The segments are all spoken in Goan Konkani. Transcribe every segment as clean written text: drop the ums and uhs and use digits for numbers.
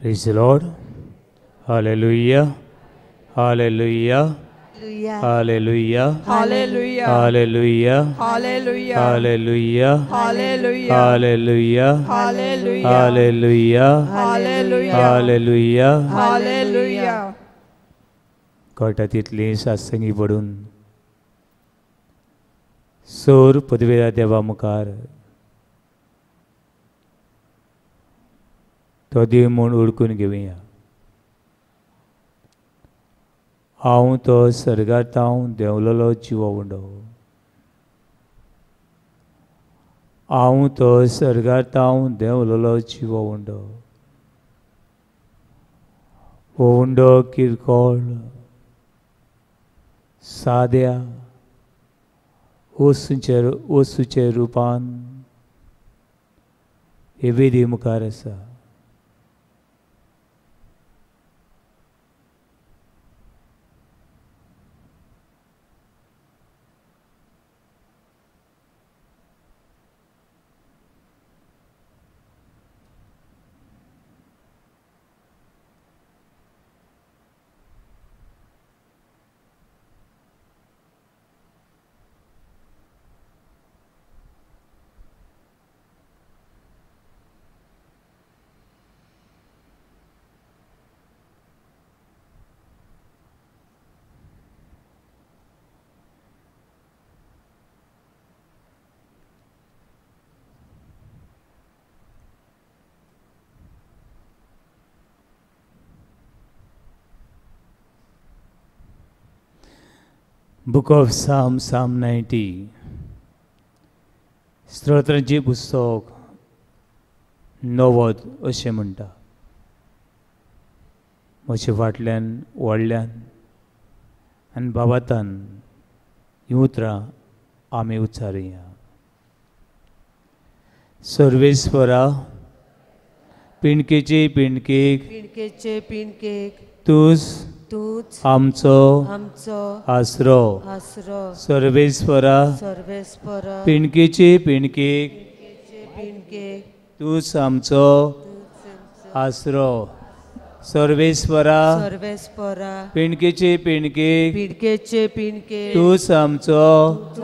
Praise the Lord. Hallelujah. Hallelujah. Hallelujah. Hallelujah. Hallelujah. Hallelujah. Hallelujah. Hallelujah. Hallelujah. Hallelujah. Hallelujah. Hallelujah. Hallelujah. Hallelujah. कळटा तितली सासंगी पडून सोर पदवेरा देवा मुखार तो देव म्हूण उडकून घेवया. हांव तो सर्गार तांव देंवलेलो जिवो उंडो. हांव तो सर्गार तांव देंवलेलो जिवो उंडो. हो उंडो किरकोळ साद्या वस्तूचे रुपान हे वेदी मुखार आसा. Book of Psalm, Psalm 90. स्तोत्रांचें पुस्तक 90 अशें म्हणटा. म्हजे फाटल्यान व्हडल्यान आनी बाबातान हीं उतरां आमी उच्चारुया. सर्वेस्वरा पिंडकेचे पिंडकेक पिंडकेचे पिंडकेक तूच तूच आमचो आमचो आसरो. आसरो. सर्वेस्वरा सर्वेस्वरा पिंडकेचे पिंडकेक पिंडकेक तूच आमचो आसरो. सर्वेस्वरा सर्वेस्वरा पिंडकेचे पिंडकेक पिंडकेचे पिंडकेक तूच आमचो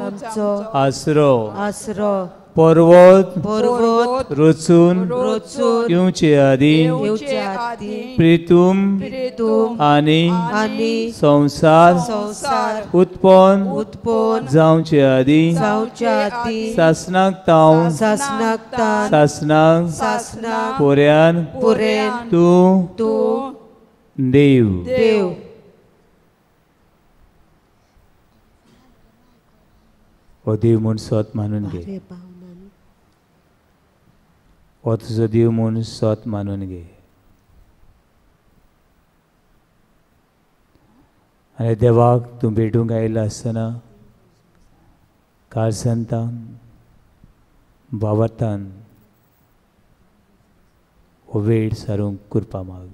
आमचो आसरो. आसरो. पर्वत पर्वत रचून रचून येवचे आदीं येवचे आदीं प्रितूम प्रितूम आनी आनी संवसार संवसार उत्पन्न उत्पन्न जावचे आदीं जावचे आदीं सासणाक तावन सासणाक तावन सासणाक सासणाक पुऱ्यान पुऱ्यान तूं तूं देव. देव. हो देव म्हूण स्वत मानून घे. हो तुजो देव म्हूण स्वत मानून घे. आनी देवाक तूं भेटूंक आयिल्लो आसतना काळसंतान बावतान हो वेळ सारूंक कृपा माग.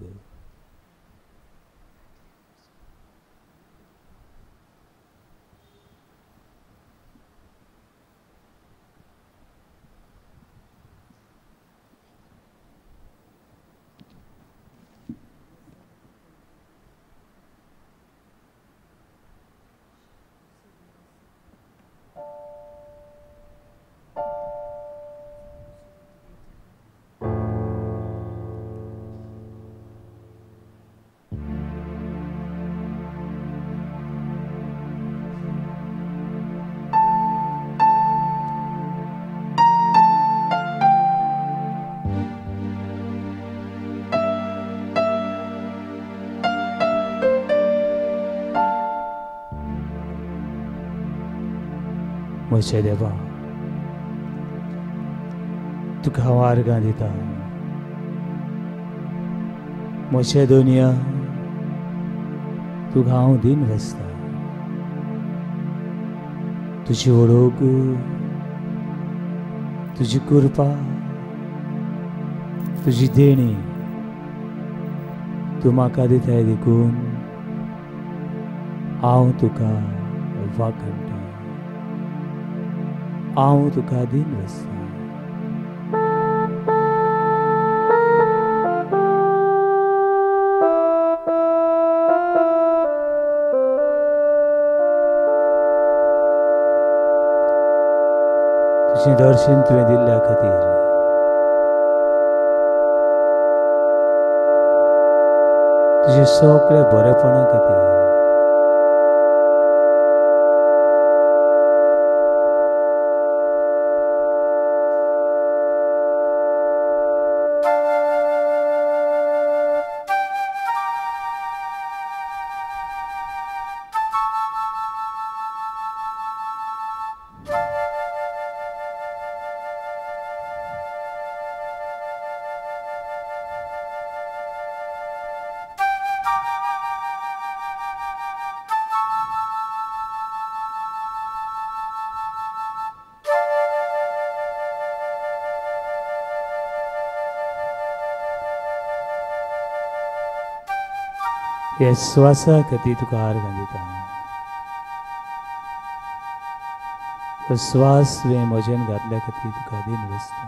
म्हज्या देवा तुका हांव आर्गां दिता. म्हज्या दुनिया तुका हांव दीन बसता. तुजी वळख तुजी कृपा तुजी देणी तूं म्हाका दिताय देखून हांव तुका वाखणटा. हांव तुका दीन बसता. दर्शन तुवें दिल्ल्या खातीर, तुजे सगळे बरेपणा खातीर, ह्या श्वासा खातीर तुका आर्गां दिता. तो श्वास तुवें म्हजेन घातल्या खातीर तुका दिन बसता.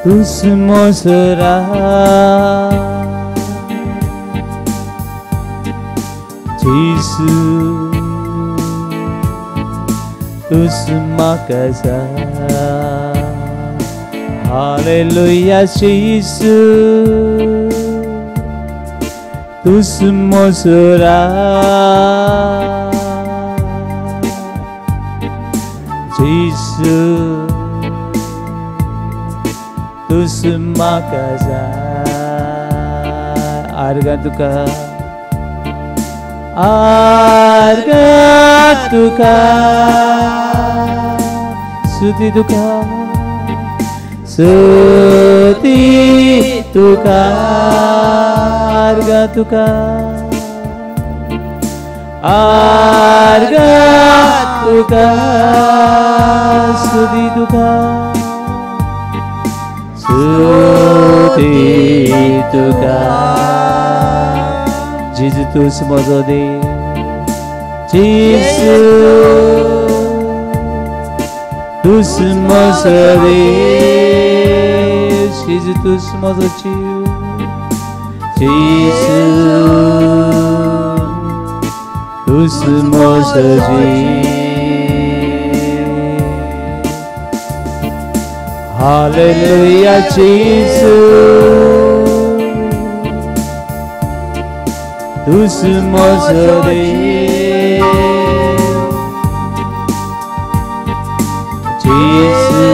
तुस मोसरा जेसू तुस म्हाका जाय. हालेलुया जेसू तुस मोसरा जेसू तुस म्हाका जाय. आर्गां तुका, आर्गां तुका, स्तुती तुका, स्तुती तुका, आर्गां तुका, आर्गां तुका, स्तुती तुका, स्तुती तुका. जेजू तूंच म्हजो देव, जेजू तूंच म्हजो देव, जेजू तूंच म्हजो जीव, जेजू तूंच म्हजो जीव. हालेलुया जेजू तूंच म्हजो देव, जेजू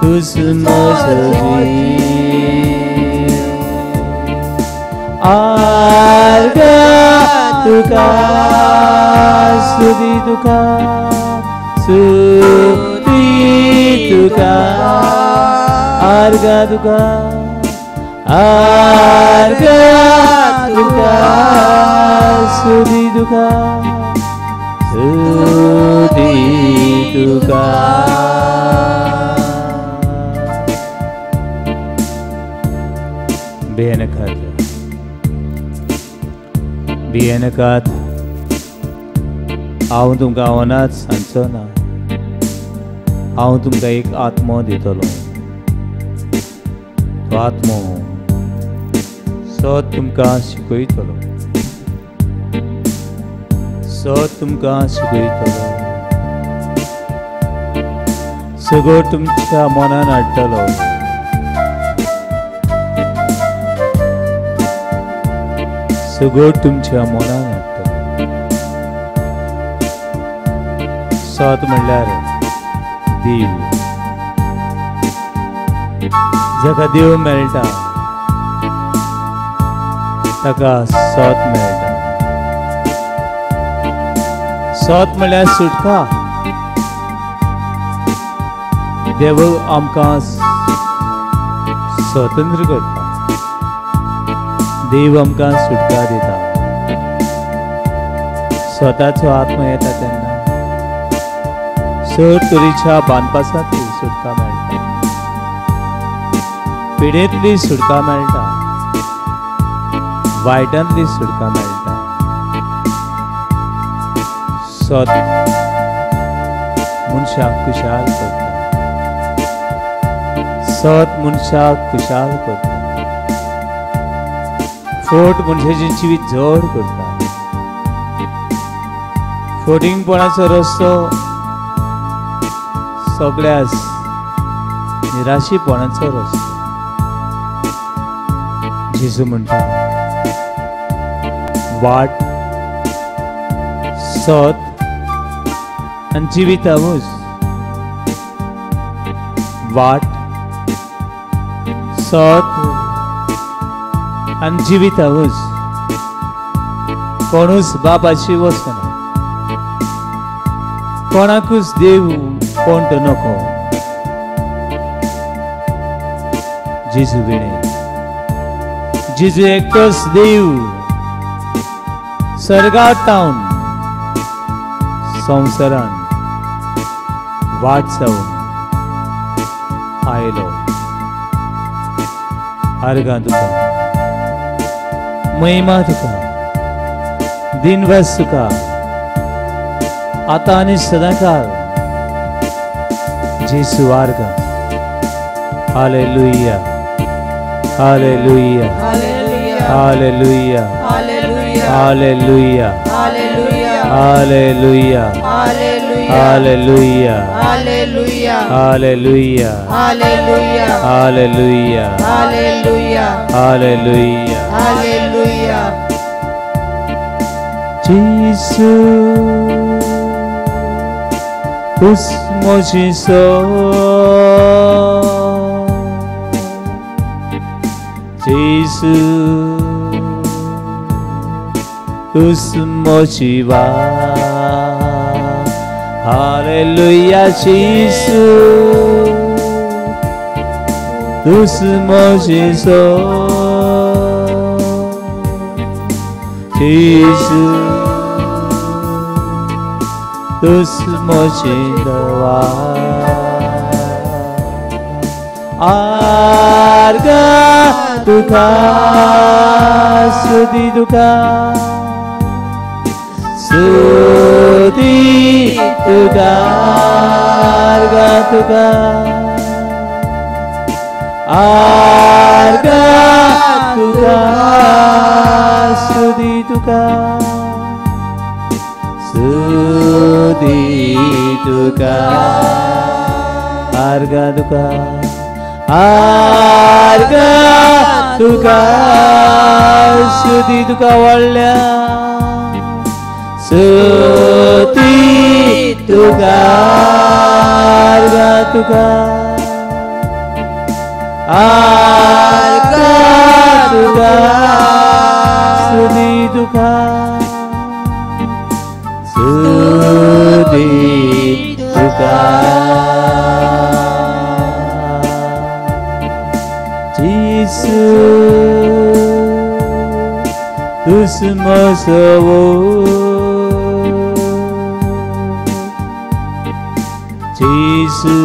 तूंच म्हजो जीव. आर्गां तुका, स्तुती तुका, स्तुती तुका, आर्गां तुका, आर्गां तुका, स्तुती तुका, स्तुती तुका. भियेनाकात, भियेनाकात, हांव तुमकां अनाथ सांगचो ना, हांव तुमकां एक आत्मो दितलो. तो आत्मो सत तुमकां शिकयतलो, सत तुमकां शिकयतलो, सगळो तुमच्या मनान हाडटलो. सगळो तुमच्या मनान हाडटलो. सत म्हणल्यार देव. जाका देव मेळटा ताका सत मेळटा. सत म्हणल्यार सुटका. देव आमकां स्वतंत्र करता. देव आमकां सुटका दिता. स्वताचो आत्मा येता तेन्ना सर तरेच्या बांदपासांतली सुटका मेळटा, पिडेंतली सुटका मेळटा, वायटांतली सुटका मेळटा. सत मनशाक खुशाल करता. सत मनशाक खुशाल करता. फोट मनशाचें जिवीत जड करता. फोटिंगपणाचो रस्तो सगळ्यास निराशीपणाचो रस्तो. जेजू म्हणटा, वाट, सत आनी जिवीत हांवूच. वाट, सत आनी जिवीत हांवूच. कोणूच बाबाची वचना, कोणाकूच देव कोण तो नको. जेजू विणे. जेजू एकटोच देव स्वर्गांत संवसारान वाट जावन आयलो. आर्गां तुका, महिमा तुका, दिनवास तुका, आतां आनी सदांकाळ. जेजू आर्गां. Hallelujah, hallelujah, hallelujah, hallelujah, hallelujah, hallelujah, hallelujah, hallelujah, hallelujah. जेजू तूच म्हजी सत. जेजू तूच म्हजी वाट. हालेलुया. जेजू तूच म्हजी सत. जेजू तूच म्हजी वाट. आर्गां तुका, स्तुती तुका, स्तुती तुका, आर्गां तुका, आर्गां तुका, स्तुती तुका, स्तुती तुका, आर्गां तुका, आर्गां तुका, स्तुती तुका व्हडल्या, स्तुती तुका, आर्गां तुका, आर्गां तुका, स्तुती तुका, स्तुती तुका. जेजू तूच म्हजो. जेजू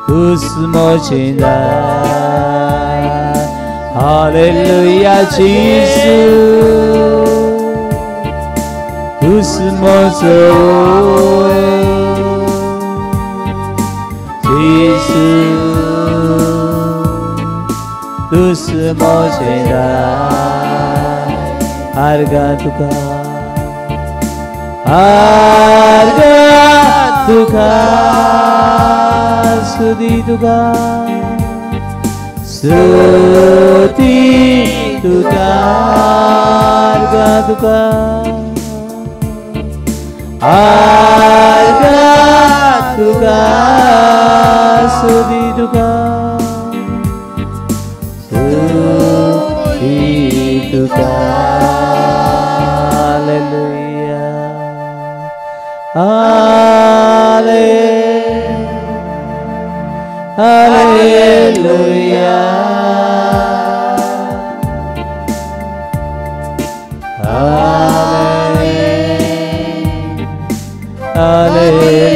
तूच म्हजें दार. हालेलुया. जेजू तूच म्हजो. जेजू दुस्मोशें जाय आर्गां तुका आर्गां तुका सुदी तुका स्तुती तुका आर्गां तुका आर्गां तुका स्तुती तुका स्तुती तुका. Hallelujah hallelujah hallelujah hallelujah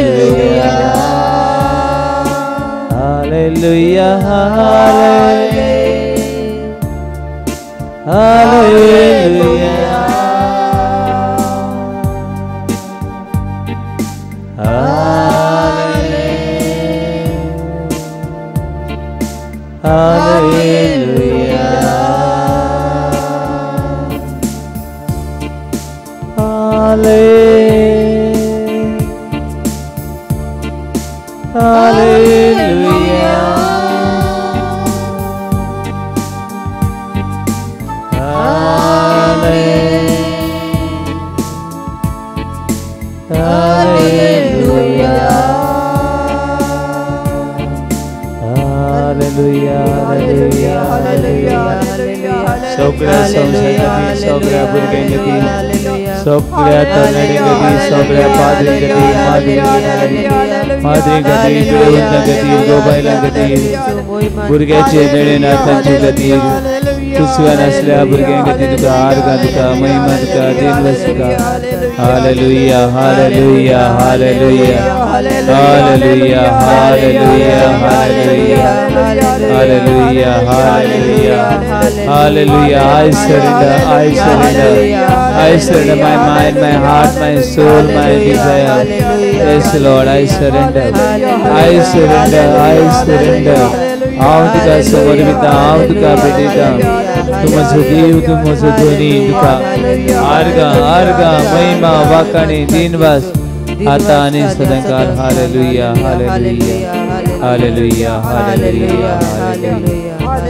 hallelujah hallelujah hallelujah hallelujah hallelujah hallelujah hallelujah. सगळ्या संवसारांत सगळ्या भुरग्यांगती सगळ्या तरणाट्यांगती सगळ्या पाद्रींगती माद्रींगती पिळवंतांगती गोबायलांगती भुरग्याचे नेणे नाथांचे गती कुसव्या नासल्या भुरग्यांगती तुका आर्गां तुका महिमा तुका दिनवस तुका. Hallelujah hallelujah hallelujah hallelujah hallelujah hallelujah hallelujah hallelujah hallelujah. I surrender, I surrender, I surrender my mind, my heart, my soul, my desire. Yes, Lord, I surrender, I surrender, I surrender. हांव तुका समर्पिता, हांव तुका भेटयता. तूं म्हजो देव, तूं म्हजो धनी. तुका आर्गां आर्गां महिमा वाखाणी दिनवास आता आनी सदांकाळ. Hallelujah hallelujah hallelujah hallelujah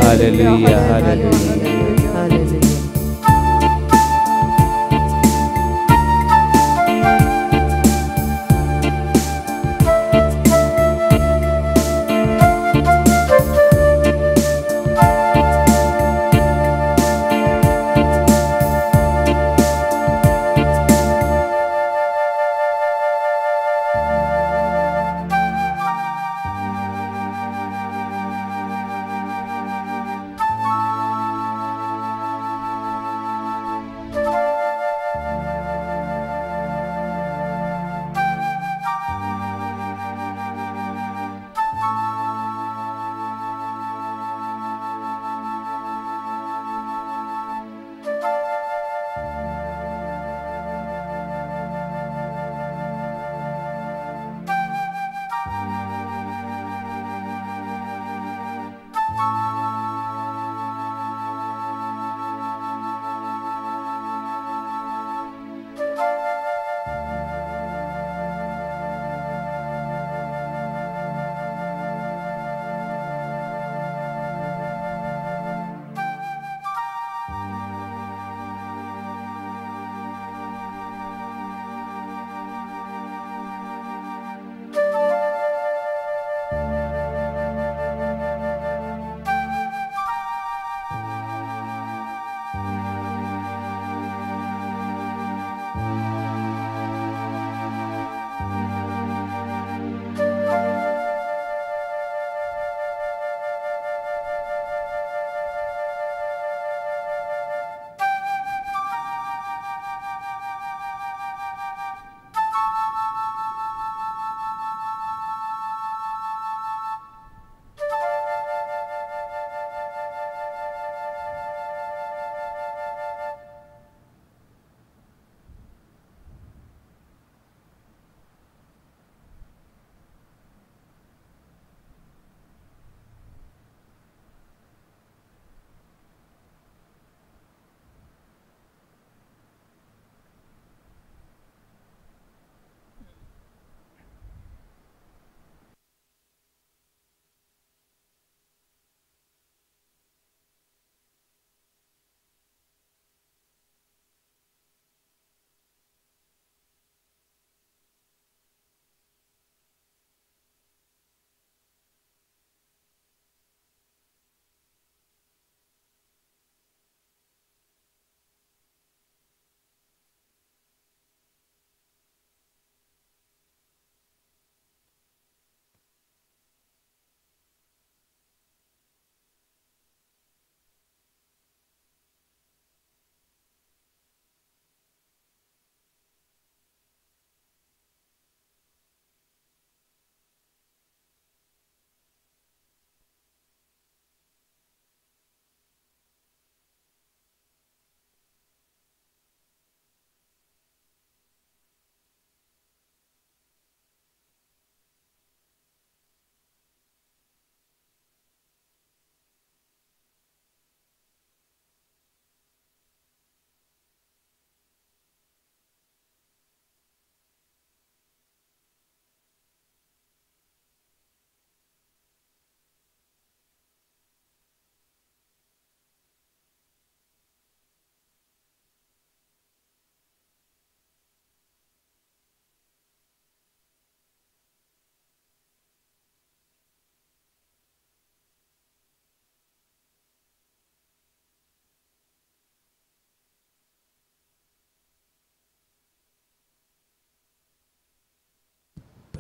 hallelujah hallelujah.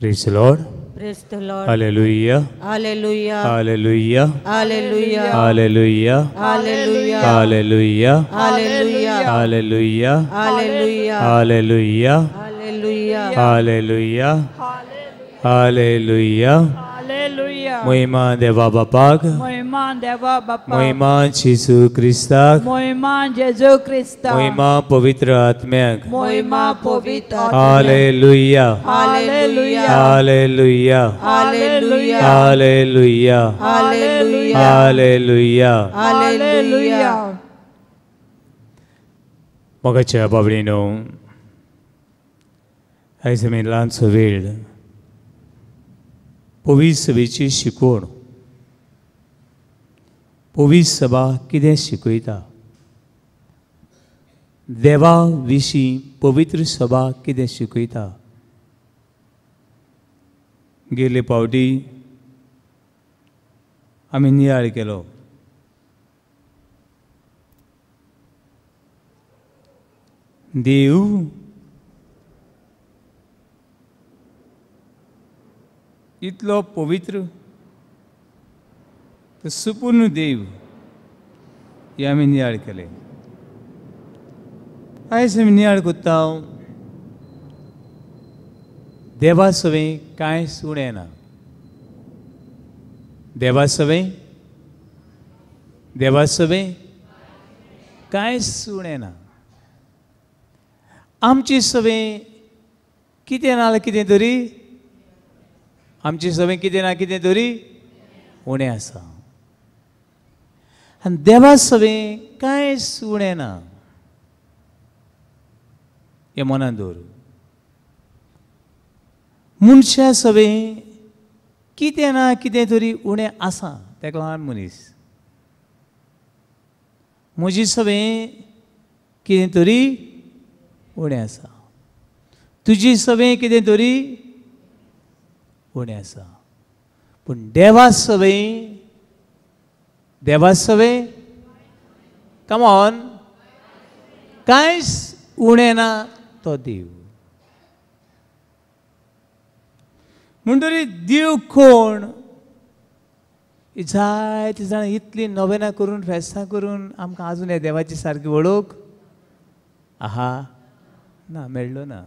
Praise the Lord. Praise the Lord. Hallelujah. Hallelujah. Hallelujah. Hallelujah. Hallelujah. Hallelujah. Hallelujah. Hallelujah. Hallelujah. Hallelujah. Hallelujah. Hallelujah. Hallelujah. Hallelujah. Hallelujah. महिमा देवा बापाक, महिमा देवा बापा, महिमा जेजू क्रिस्ताक, महिमा जेजू क्रिस्ता, महिमा पवित्र आत्म्याक, महिमा पवित्र. Hallelujah. Hallelujah. Hallelujah. Hallelujah. Hallelujah. Hallelujah. Hallelujah. Hallelujah. मोगाच्या बाबडीनो, आयज आमी ल्हानसो वेळ पवित्र सभेची शिकवण, पवित्र सभा कितें शिकयता, देवा विशीं पवित्र सभा कितें शिकयता. गेले पावटी आमी नियाळ केलो. देव इतलो पवित्र, तो सुपूर्ण देव हे आमी नियाळ केले. आयज आमी नियाळ करता देवा सवें कांयच उणें ना. देवा सवें, देवा सवें कांयच उणें ना. आमची सवें कितें ना जाल्यार कितें तरी, आमची सवें कितें ना कितें तरी उणें आसा. आनी देवा सवें कांयच उणें ना हें मनान दवर. मनशा सवें कितें ना कितें तरी उणें आसा, ताका लागून मनीस म्हजी सवें कितें तरी उणें आसा, तुजी सवें कितें तरी उणें आसा. पूण देवा सवें, देवा सवें कमॉन कांयच उणें ना तो देव. म्हणटरी देव कोण? जायते जाणां इतली नोवेनां करून, फेस्तां करून आमकां आजून ह्या देवाची सारकी वळख आहा ना, मेळ्ळो ना.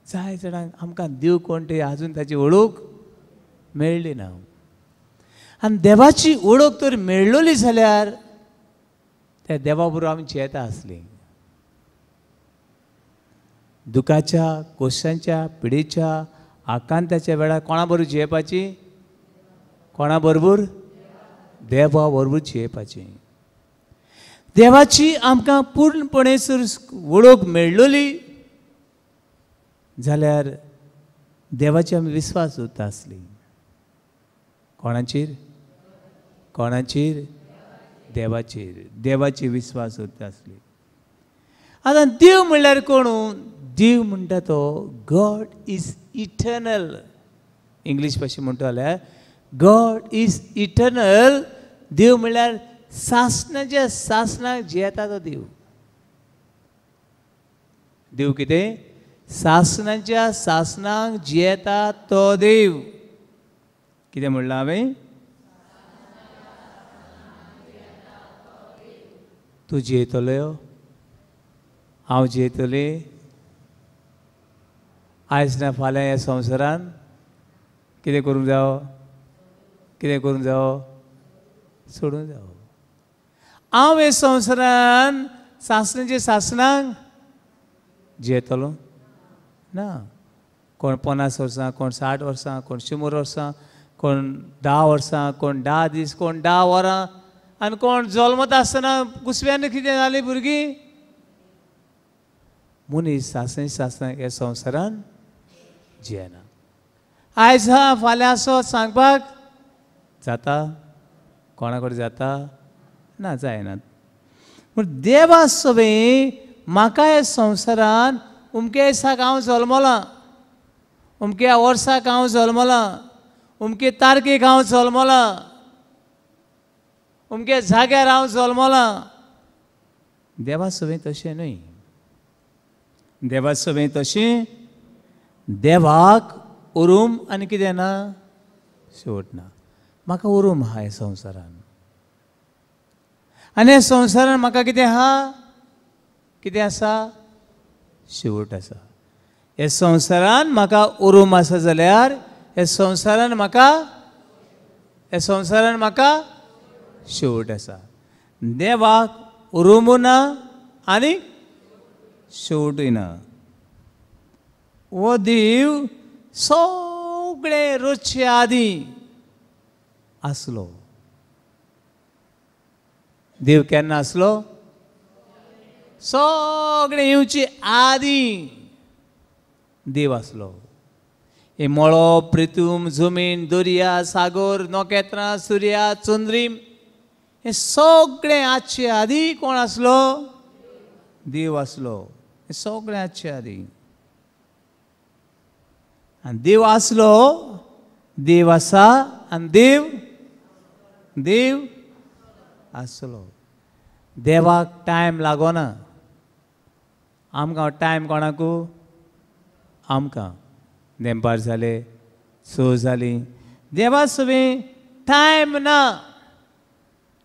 जाय जाणांक आमकां देव कोण ते आजून ताची वळख मेळ्ळी ना. आनी देवाची वळख तर मेळ्ळली जाल्यार त्या देवा बरोबर आमी जियेता आसली. दुखाच्या, कोशांच्या, पिडेच्या, आकांताच्या वेळार कोणा बरोबर जियेवपाची? कोणा बरोबर? देवा बरोबर जियेवपाची. देवाची आमकां पूर्णपणे जर वळख मेळ्ळली जाल्यार देवाची आमी विस्वास दवरता आसली. कोणाचेर? कोणाचेर? देवाचेर. देवाची विस्वास दवरता आसली. आतां देव म्हणल्यार कोण? देव म्हणटा तो गॉड is eternal. English भाशेन म्हणटा जाल्यार गॉड is eternal. देव म्हणल्यार सासणाच्या सासणाक जियेता तो देव. देव कितें? सासणाच्या सासणाक जियेता तो देव. कितें म्हणलां हांवें? तूं जियेतलो, हांव जियेतलें. आयज ना फाल्यां ह्या संवसारान कितें करूंक जावो? कितें करूंक जावो? सोडूंक जावो. हांव ह्या संवसारान सासणाचे सासणाक जियेतलो ना. कोण 50 वर्सां, कोण 60 वर्सां, कोण 100 वर्सां, कोण 10 वर्सां, कोण 10 दीस, कोण 10 वरां, आनी कोण जल्मता आसतना कुसव्यान कितें जालीं भुरगीं. मनीस सासण सासणाक ह्या संवसारान जियेना. आयज हा फाल्यां आसो सांगपाक जाता? कोणा कडेन जाता ना, जायना. पूण देवा सवें म्हाका ह्या संवसारान अमके दिसाक हांव जल्मलां, अमक्या वर्साक हांव जल्मलां, अमके तारखेक हांव जल्मलां, अमके जाग्यार हांव जल्मलां. देवा सवें तशें न्हय. देवा सवें तशें देवाक उरूम आनी कितें ना, शेवट ना. म्हाका उरूम आहा ह्या संवसारान आनी ह्या संवसारान म्हाका कितें आहा, कितें आसा, शेवट आसा. ह्या संवसारान म्हाका उरूम आसा जाल्यार ह्या संवसारान म्हाका, ह्या संवसारान म्हाका शेवट आसा. देवाक उरूम ना आनी शेवटूय ना. हो देव सगळे रोजचे आदीं आसलो. देव केन्ना आसलो? सगळे येवचे आदीं देव आसलो. हे मळो, प्रिथूम, जमीन, दर्या, सागर, नखेत्रां, सुर्या, चंद्रीम हे सगळे आजचे आदीं कोण आसलो? देव आसलो. हे सगळे आजचे आदीं. आनी देव आसलो, देव आसा आनी देव देव आसलो. देवाक टायम लागोना. आमकां टायम कोणाकू? आमकां देंपार जाले, 6 जालीं. देवा सवें टायम ना,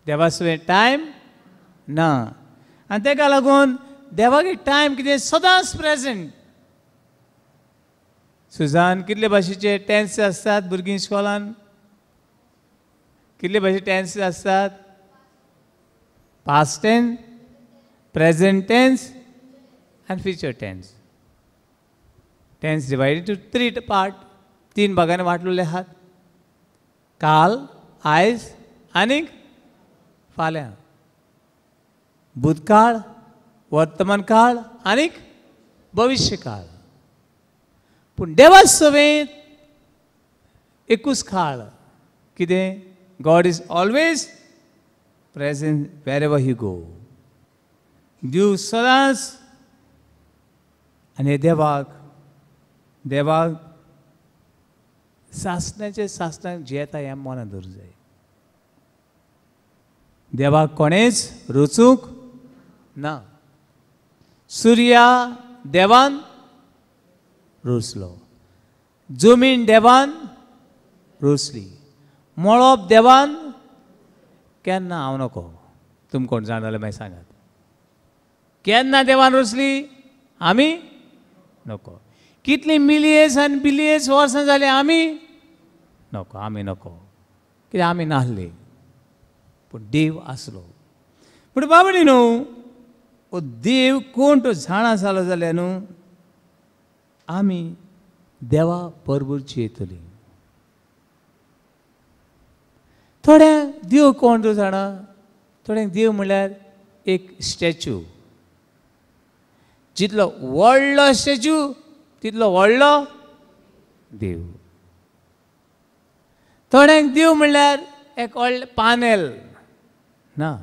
देवा सवें टायम ना. आनी तेका लागून देवाक टायम कितें सदांच प्रेजेंट. सुजान, कितले भाशेचे टेन्स आसतात भुरगीं इस्कॉलान? कितले भाशेचे टेन्स आसतात? पास्ट टेन्स, प्रेजेंट टेन्स आनी future tense. Tense divided to 3 part, 3 भागांनी वांटलेले आहात. काल, आयज आनी फाल्यां. भूतकाळ, वर्तमान काळ आनी भविश्य काळ. पूण देवा सवें एकूच काळ. कितें? God is always present wherever he go. देव सदांच. आनी देवाक, देवाक सासणाचें सासणाक जियेता हें मनांत दवरूंक जाय. देवाक कोणेच रचूंक ना. सुर्या देवान रोसलो, जमीन देवान रोसली, मळब देवान केन्ना हांव नको, तुम कोण जाण जाल्यार मागीर सांगात. केन्ना देवान रोसली आमी नको. कितली मिलियन्स आनी बिलियन्स वर्सां जालीं आमी नको, आमी नको, कित्याक आमी नासली. पूण देव आसलो. पूण बाबडी न्हू, हो देव कोण तो जाणा जालो जाल्यार न्हू आमी देवा बरोबर जियेतली. थोड्यांक देव कोण तो जाणा, थोड्यांक देव म्हणल्यार एक स्टॅच्यू. जितलो व्हडलो स्टॅच्यू तितलो व्हडलो देव. थोड्यांक देव म्हणल्यार एक व्हडलें पानेल ना.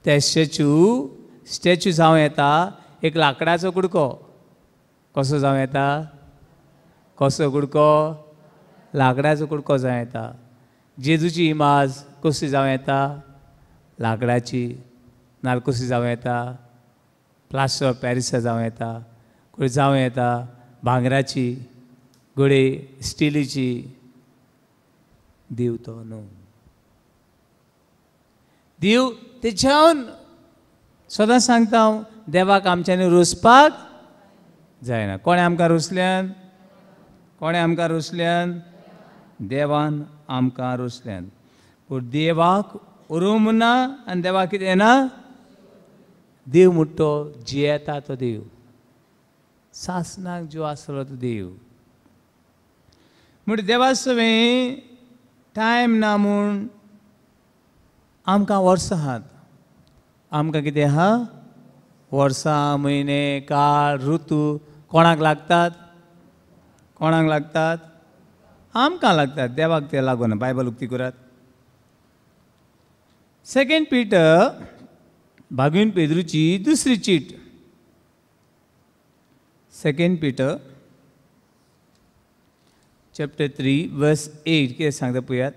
ते स्टॅच्यू, स्टॅच्यू जावं येता एक लांकडाचो कुडको. कसो जावं येता? कसो कुडको? लांकडाचो कुडको जावं येता. जेजूची इमाज कसली जावं येता? लांकडाची. नाल्यार कसली जावं येता? प्लास्टर ऑफ पॅरिसा जावं येता. खंय जावं येता भांगराची, घडये स्टिलीची. देव तो न्हू. देव तेच्यावन सदां सांगता हांव, देवाक आमच्यांनी रोसपाक जायना. कोणें आमकां रोसल्यान? कोणें आमकां रोसल्यान? देवान आमकां रोसल्यान. पूण देवाक उरूम ना आनी देवाक कितें ना? देव म्हणटा तो जियेता तो देव, सासणाक जो आसलो तो देव. म्हण देवा सवें टायम ना म्हूण आमकां वर्सां आहात. आमकां कितें आहा? वर्सां, म्हयने, काळ, ऋतू कोणाक लागतात? कोणाक लागतात? आमकां लागतात. देवाक ते लागून. बायबल उक्ती करात. सेकंड पीटर, भागवीन पेद्रूची दुसरी चीट. सेकंड पीटर चॅप्टर 3 वर्स 8 कितें सांगता पळयात.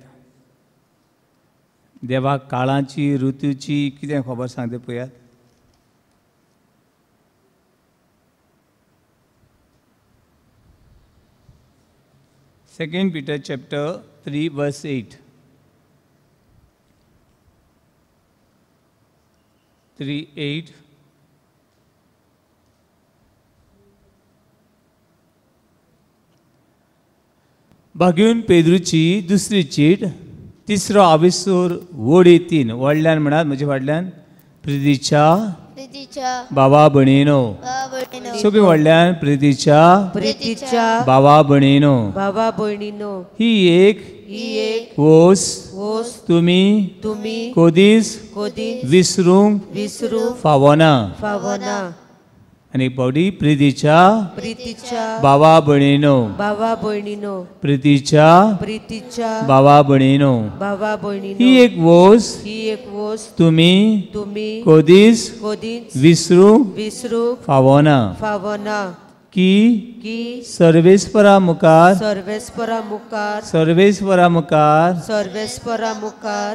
देवाक काळाची, ऋतूची कितें खबर सांगता पळयात. 2 Peter chapter 3 verse 8. 3:8. भाग्यून पेद्रूची दुसरी चीट तिसरो आविसूर वोडी 3 व्हडल्यान म्हणात म्हज्या फाटल्यान प्रितीच्या बाबा भणीनो. सोबी व्हडल्यान प्रितीच्या बाबा भणीनो. ही एक वोस तुमी कोदीस विसरूंक फावना. आनी एक फावटी प्रितीच्या बाबा भणीनो. प्रितीच्या बाबा भणीनो. ही एक वोस तुमी कोदीस विसरूंक फावना की सर्वेस्परा मुखार सर्वेस्परा मुखार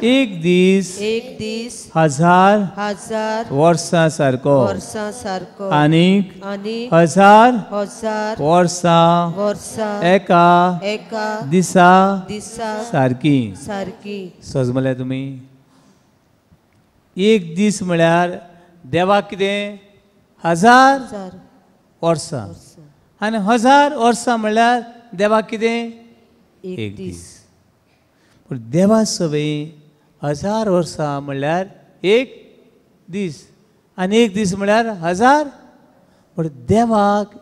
एक दीस हजार वर्सां सारको आनीक हजार वर्सां एका दिसा सारकी. सजमल्या तुमी एक दीस म्हळ्यार देवाक कितें हजार वर्सां आनी हजार वर्सां म्हणल्यार देवाक कितें एक दीस. पूण देवा सवय हजार वर्सां म्हणल्यार एक दीस आनी एक दीस म्हणल्यार हजार. पूण देवाक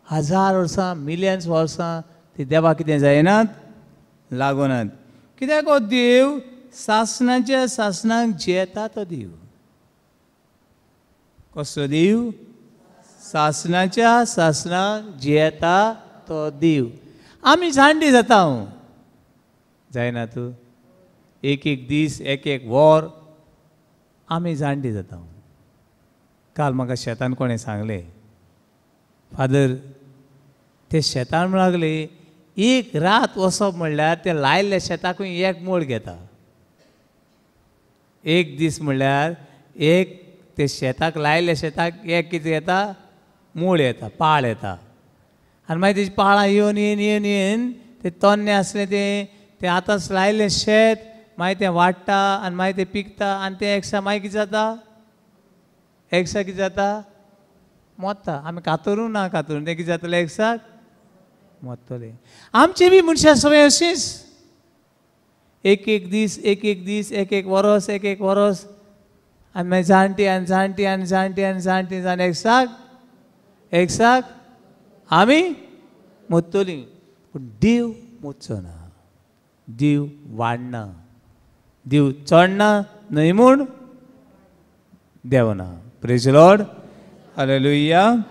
हजार वर्सां मिलियन्स वर्सां ती देवाक कितें जायनात लागोनात. कित्याक हो देव सासणाच्या सासणाक जियेता तो देव. कसलो देव? सासणाच्या सासणाक जियेता तो देव. आमी जाणटी जाता हांव जायना तूं एक एक दीस एक एक वर आमी जाणटी जाता. काल म्हाका शेतान कोणें सांगलें, फादर ते शेतान म्हण लागले एक रात वचप म्हणल्यार ते लायल्ल्या शेताकूय एक मोड घेता. एक दीस म्हणल्यार एक ते शेताक लायल्ल्या शेताक एक कितें येता मूळ येता पाळ येता आनी मागीर तेजी पाळां येवन येवन येवन येवन ते तन्नें आसलें तें तें आतांच लायलें शेत मागीर तें वाडटा आनी मागीर तें पिकता आनी तें एकसा मागीर कितें जाता एकसा कितें जाता मोत्ता. आमी कातरूं ना कातरून तें कितें जातलें एकसाक मोत्तलें. आमचें बी मनशां सवय अशीच एक एक दीस एक एक दीस एक एक वरस एक एक वरस आनी मागीर जाणटी आनी जाणटी आनी जाणटी आनी जाणटी जाण एकसाक एकसाक आमी मोत्तलीं. पूण देव मोदचो ना, देव वाडना, देव चडना न्हय म्हूण देवना. Praise Lord. Hallelujah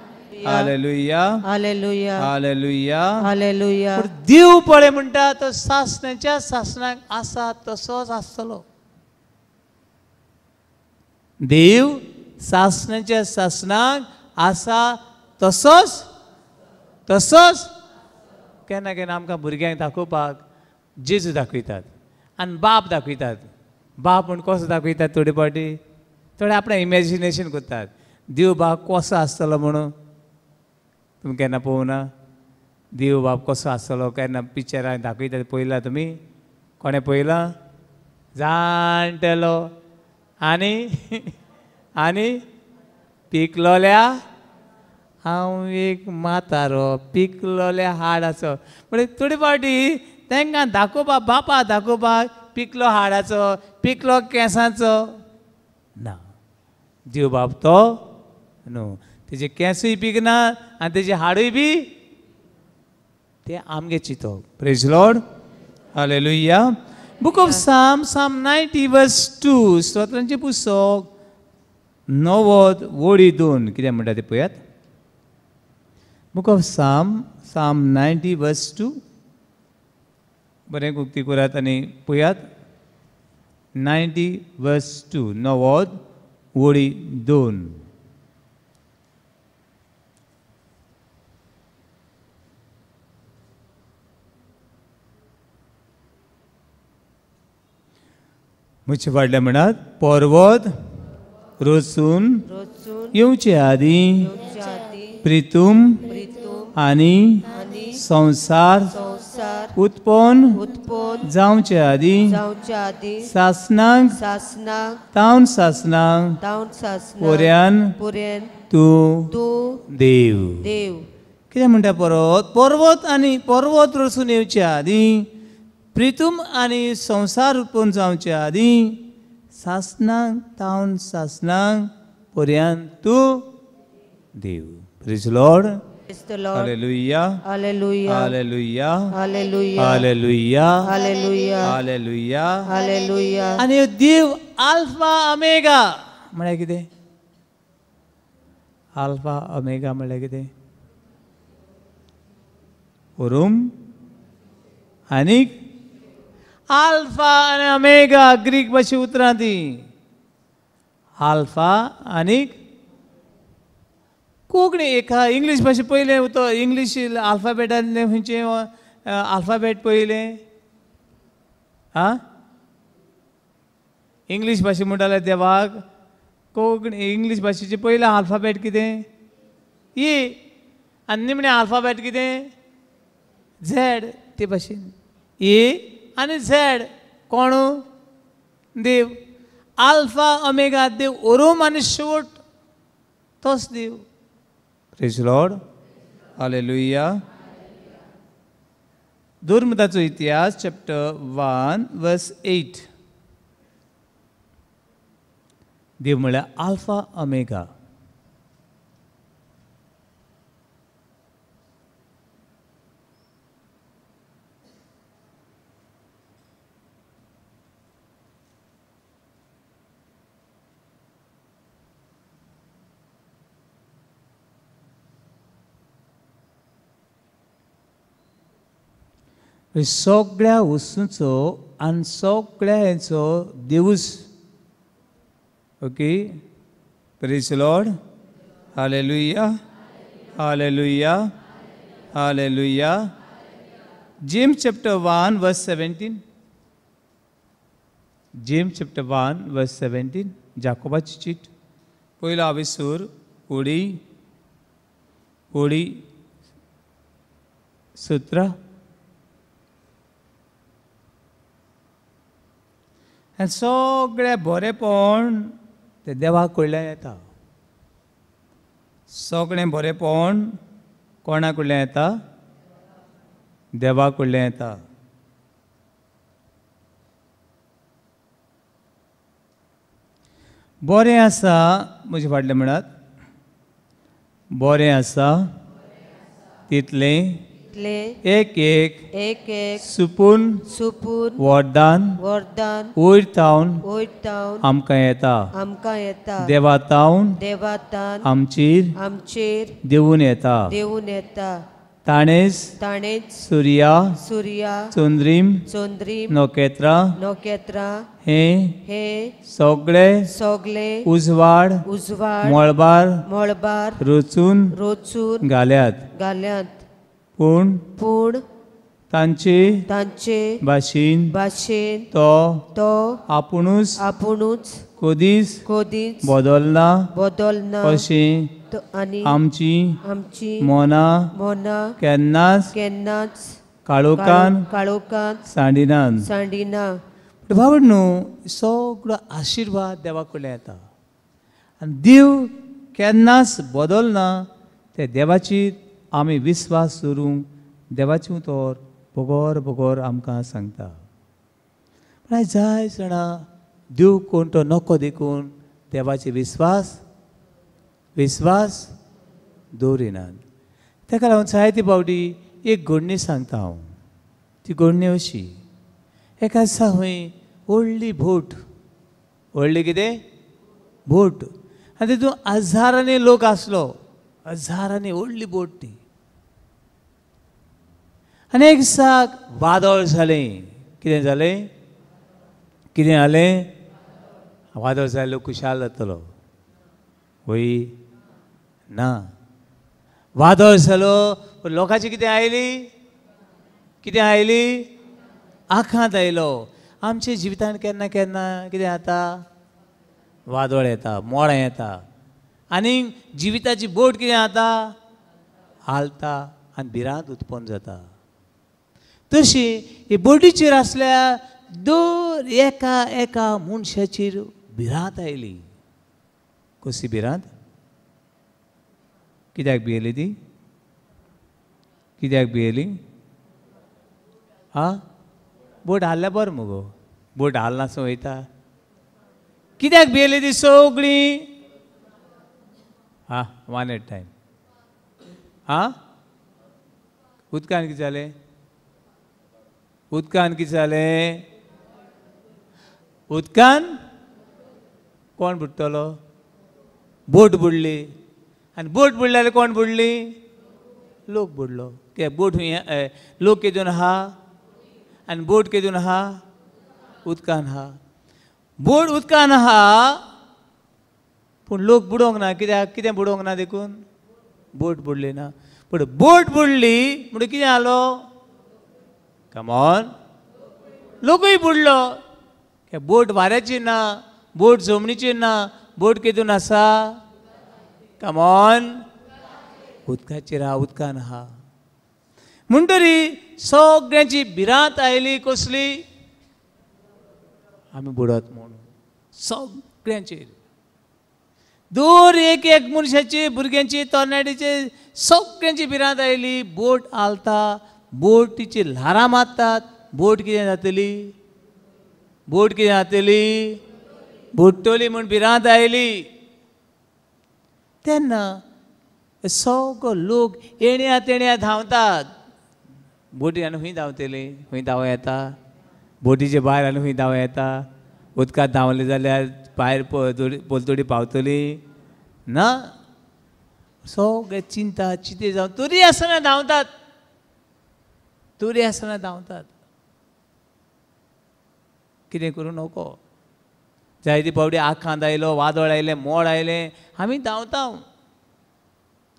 hallelujah hallelujah hallelujah hallelujah. देव पळय म्हणटा तो सासणाच्या सासणाक आसा तसोच आसतलो. देव सासणाच्या सासणाक आसा तसोच तसोच. केन्ना केन्ना आमकां भुरग्यांक दाखोवपाक जेजू दाखयतात आनी बाप दाखयतात. बाप म्हूण कसो दाखयतात थोडे फावटी थोडे आपणें इमेजिनेशन करतात देव बाप कसो आसतलो म्हणून. तुमी केन्ना पळोवना देव बाप कसो आसतलो? केन्ना पिक्चरान दाखयतात पळयला तुमी? कोणें पळयलां? जाणटेलो आनी आनी पिकलोल्या हांव एक म्हातारो पिकलोल्या हाडाचो. म्हणजे थोडे फावटी तांकां दाखोवपाक बापा दाखोवपाक पिकलो हाडाचो पिकलो केंसाचो ना. देव बाप तो न्हू, तेजे केंसूय पिकना आनी तेजे हाडूय बी ते आमगे चिंतप. Praise Lord. Hallelujah. Book of Psalm, Psalm 90 verse 2. स्तोत्रांचें पुस्तक 90 वळी 2 कितें म्हणटा तें पळयात. Book of Psalm, Psalm 90 verse 2. बरें उक्ती करात आनी पळयात. 90 verse 2 90 वळी 2. म्हजे फाटल्या म्हणात पर्वत रचून येवचे आदीं प्रितूम आनी संवसार संवसार उत्पन्न उत्पन्न जावचे आदीं जावच्या आदीं सासनाक सासनाक तावन सासनाक तावन सासनाक पोऱ्यान पुऱ्यान तूं तूं देव. देव. कितें म्हणटा परत? पर्वत आनी पर्वत रचून येवचे आदीं, प्रितूम आनी संवसार उत्पन्न जावचे आदीं सासनाक तावन सासनाक पर्यंत तूं देव. Praise Lord. Praise the Lord. Hallelujah. Hallelujah. Hallelujah. Hallelujah. Hallelujah. Hallelujah. Hallelujah. Hallelujah. आनी देव आल्फा ओमेगा म्हळ्यार कितें? आल्फा ओमेगा म्हळ्यार कितें? उरूम आनीक आल्फा आनी ओमेगा ग्रीक भाशे उतरां ती. आल्फा आनीक कोंकणी एका इंग्लीश भाशे पयलें उतर इंग्लीश आल्फाबेटांतलें खंयचें आल्फाबेट पयलें? आं, इंग्लीश भाशे म्हणटाले देवाक. कोंकणी इंग्लीश भाशेचें पयलें आल्फाबेट कितें? ए. आनी निमणें आल्फाबेट कितें? झॅड. ते भाशेन ए आनी झॅड कोण? देव. आल्फा ओमेगा देव, ओरूम आनी शेवट तोच देव. Praise Lord. Hallelujah. दुर्मताचो इतिहास चॅप्टर 1 वर्स 8. देव म्हळ्यार आल्फा ओमेगा. सगळ्या वस्तूंचो आनी सगळ्या हेचो देवूच. Okay. Praise Lord. Hallelujah. Hallelujah. Hallelujah. James chapter 1 verse 17. James chapter 1 verse 17. जाकोबाची चीट, पयलो आविसूर ओडी ओडी 17. आनी सगळें बरेंपण तें देवा कडल्यान येता. सगळें बरेंपण कोणा कडल्यान येता? देवा कडल्यान येता. बरें आसा म्हजे फाटलें म्हणात, बरें आसा तितलें एक एक एक एक सुपून सुपून वरदान वरदान वयर तावन वयर तावन आमकां येता. आमकां येता. देवा तावन देवा तावन आमचेर आमचेर देवून येता. देवून येता. ताणेच ताणेच सुर्या सुर्या चंद्रीम चंद्रीम नखेत्रां नखेत्रां हे हे सगळे सगळे उजवाड उजवाड मळबार मळबार रचून रचून घाल्यात. घाल्यात. पूण पूण तांचे तांचे भाशेन भाशेन तो तो आपुणूच आपुणूच कदीच कदीच बदलना बदलना अशें आनी आमची आमची मनां मनां केन्नाच केन्नाच काळोखान काळोखान सांडिनात सांडिना. भावड न्हू, सगळो आशिर्वाद देवा कडल्यान येता आनी देव केन्नाच बदलना. ते देवाची आमी विस्वास दवरूंक देवाचें उतर बगर बगर आमकां सांगता. पूण जाय जाणां देव कोण तो नको देखून देवाचे विस्वास विस्वास दवरिनात. ताका लागून जायते फावटी एक घडणी सांगता हांव. ती घडणी अशी, एका दिसा खंय व्हडली बोट, व्हडली कितें बोट, आनी तितून हजारांनी लोक आसलो, हजारांनी व्हडली बोट ती. आनी एक दिसाक वादळ जालें. कितें जालें? कितें जालें? वादळ जालें, लोक खुशाल जातलो वय ना. वादळ जालो, लोकांची कितें आयली? कितें आयली? आखांत आयलो. आमच्या जिवितांत केन्ना केन्ना कितें जाता? वादळ येता, मोडां येता आनी जिविताची बोट कितें जाता? हालता आनी भिरांत उत्पन्न जाता. तशी ही बोटीचेर आसल्या दर एका एका मनशाचेर भिरांत आयली. कसली भिरांत? कित्याक भियेली ती? कित्याक भियेली? आं, बोट हाल्ल्या बरें मुगो, बोट हालनासो वयता. कित्याक भियेली ती सगळीं? आं, वन एट टायम. आं, उदकान कितें जालें? उदकान कितें जालें? उदकान कोण बुडटलो? बोट बुडली. आनी बोट बुडली जाल्यार कोण बुडली? लोक बुडलो. कित्याक बोट हुंय लोक केदून आहा आनी बोट केदून आहा? उदकान आहा. बोट उदकान आहा पूण लोक बुडोवंक ना. कित्याक? कितें बुडोवंक ना देखून बोट बुडली ना. पूण बोट बुडली म्हणून कितें जालो? कमॉन, लोकूय बुडलो. बोट वाऱ्याची ना, बोट जमनीची ना, बोट केदून आसा? कमॉन, उदकाचेर आहा, उदकान आहा. म्हणटरी सगळ्यांची भिरांत आयली. कसली? आमी बुडत म्हणून सगळ्यांचेर. दर एक एक मनशाची, भुरग्यांची, तरणाट्याची सगळ्यांची भिरांत आयली. बोट हालता, बोटीची ल्हारां मारतात, बोट कितें जातली? बोट कितें जातली? बुडटली म्हूण भिरांत आयली. तेन्ना सगळो लोक येण्या तेण्या धांवतात. बोटी आनी खंय धांवतली? खंय धांव येता? बोटीचे भायर आनी खंय धांव येता? उदकांत धांवले जाल्यार भायर पलतडी पावतली ना. सगळे चिंता चिंते जावन तरी आसतना धांवतात, तरी आसतना धांवतात. कितें करूं नको. जायते फावटी आखांत आयलो, वादळ आयलें, मोड आयलें, आमी धांवता.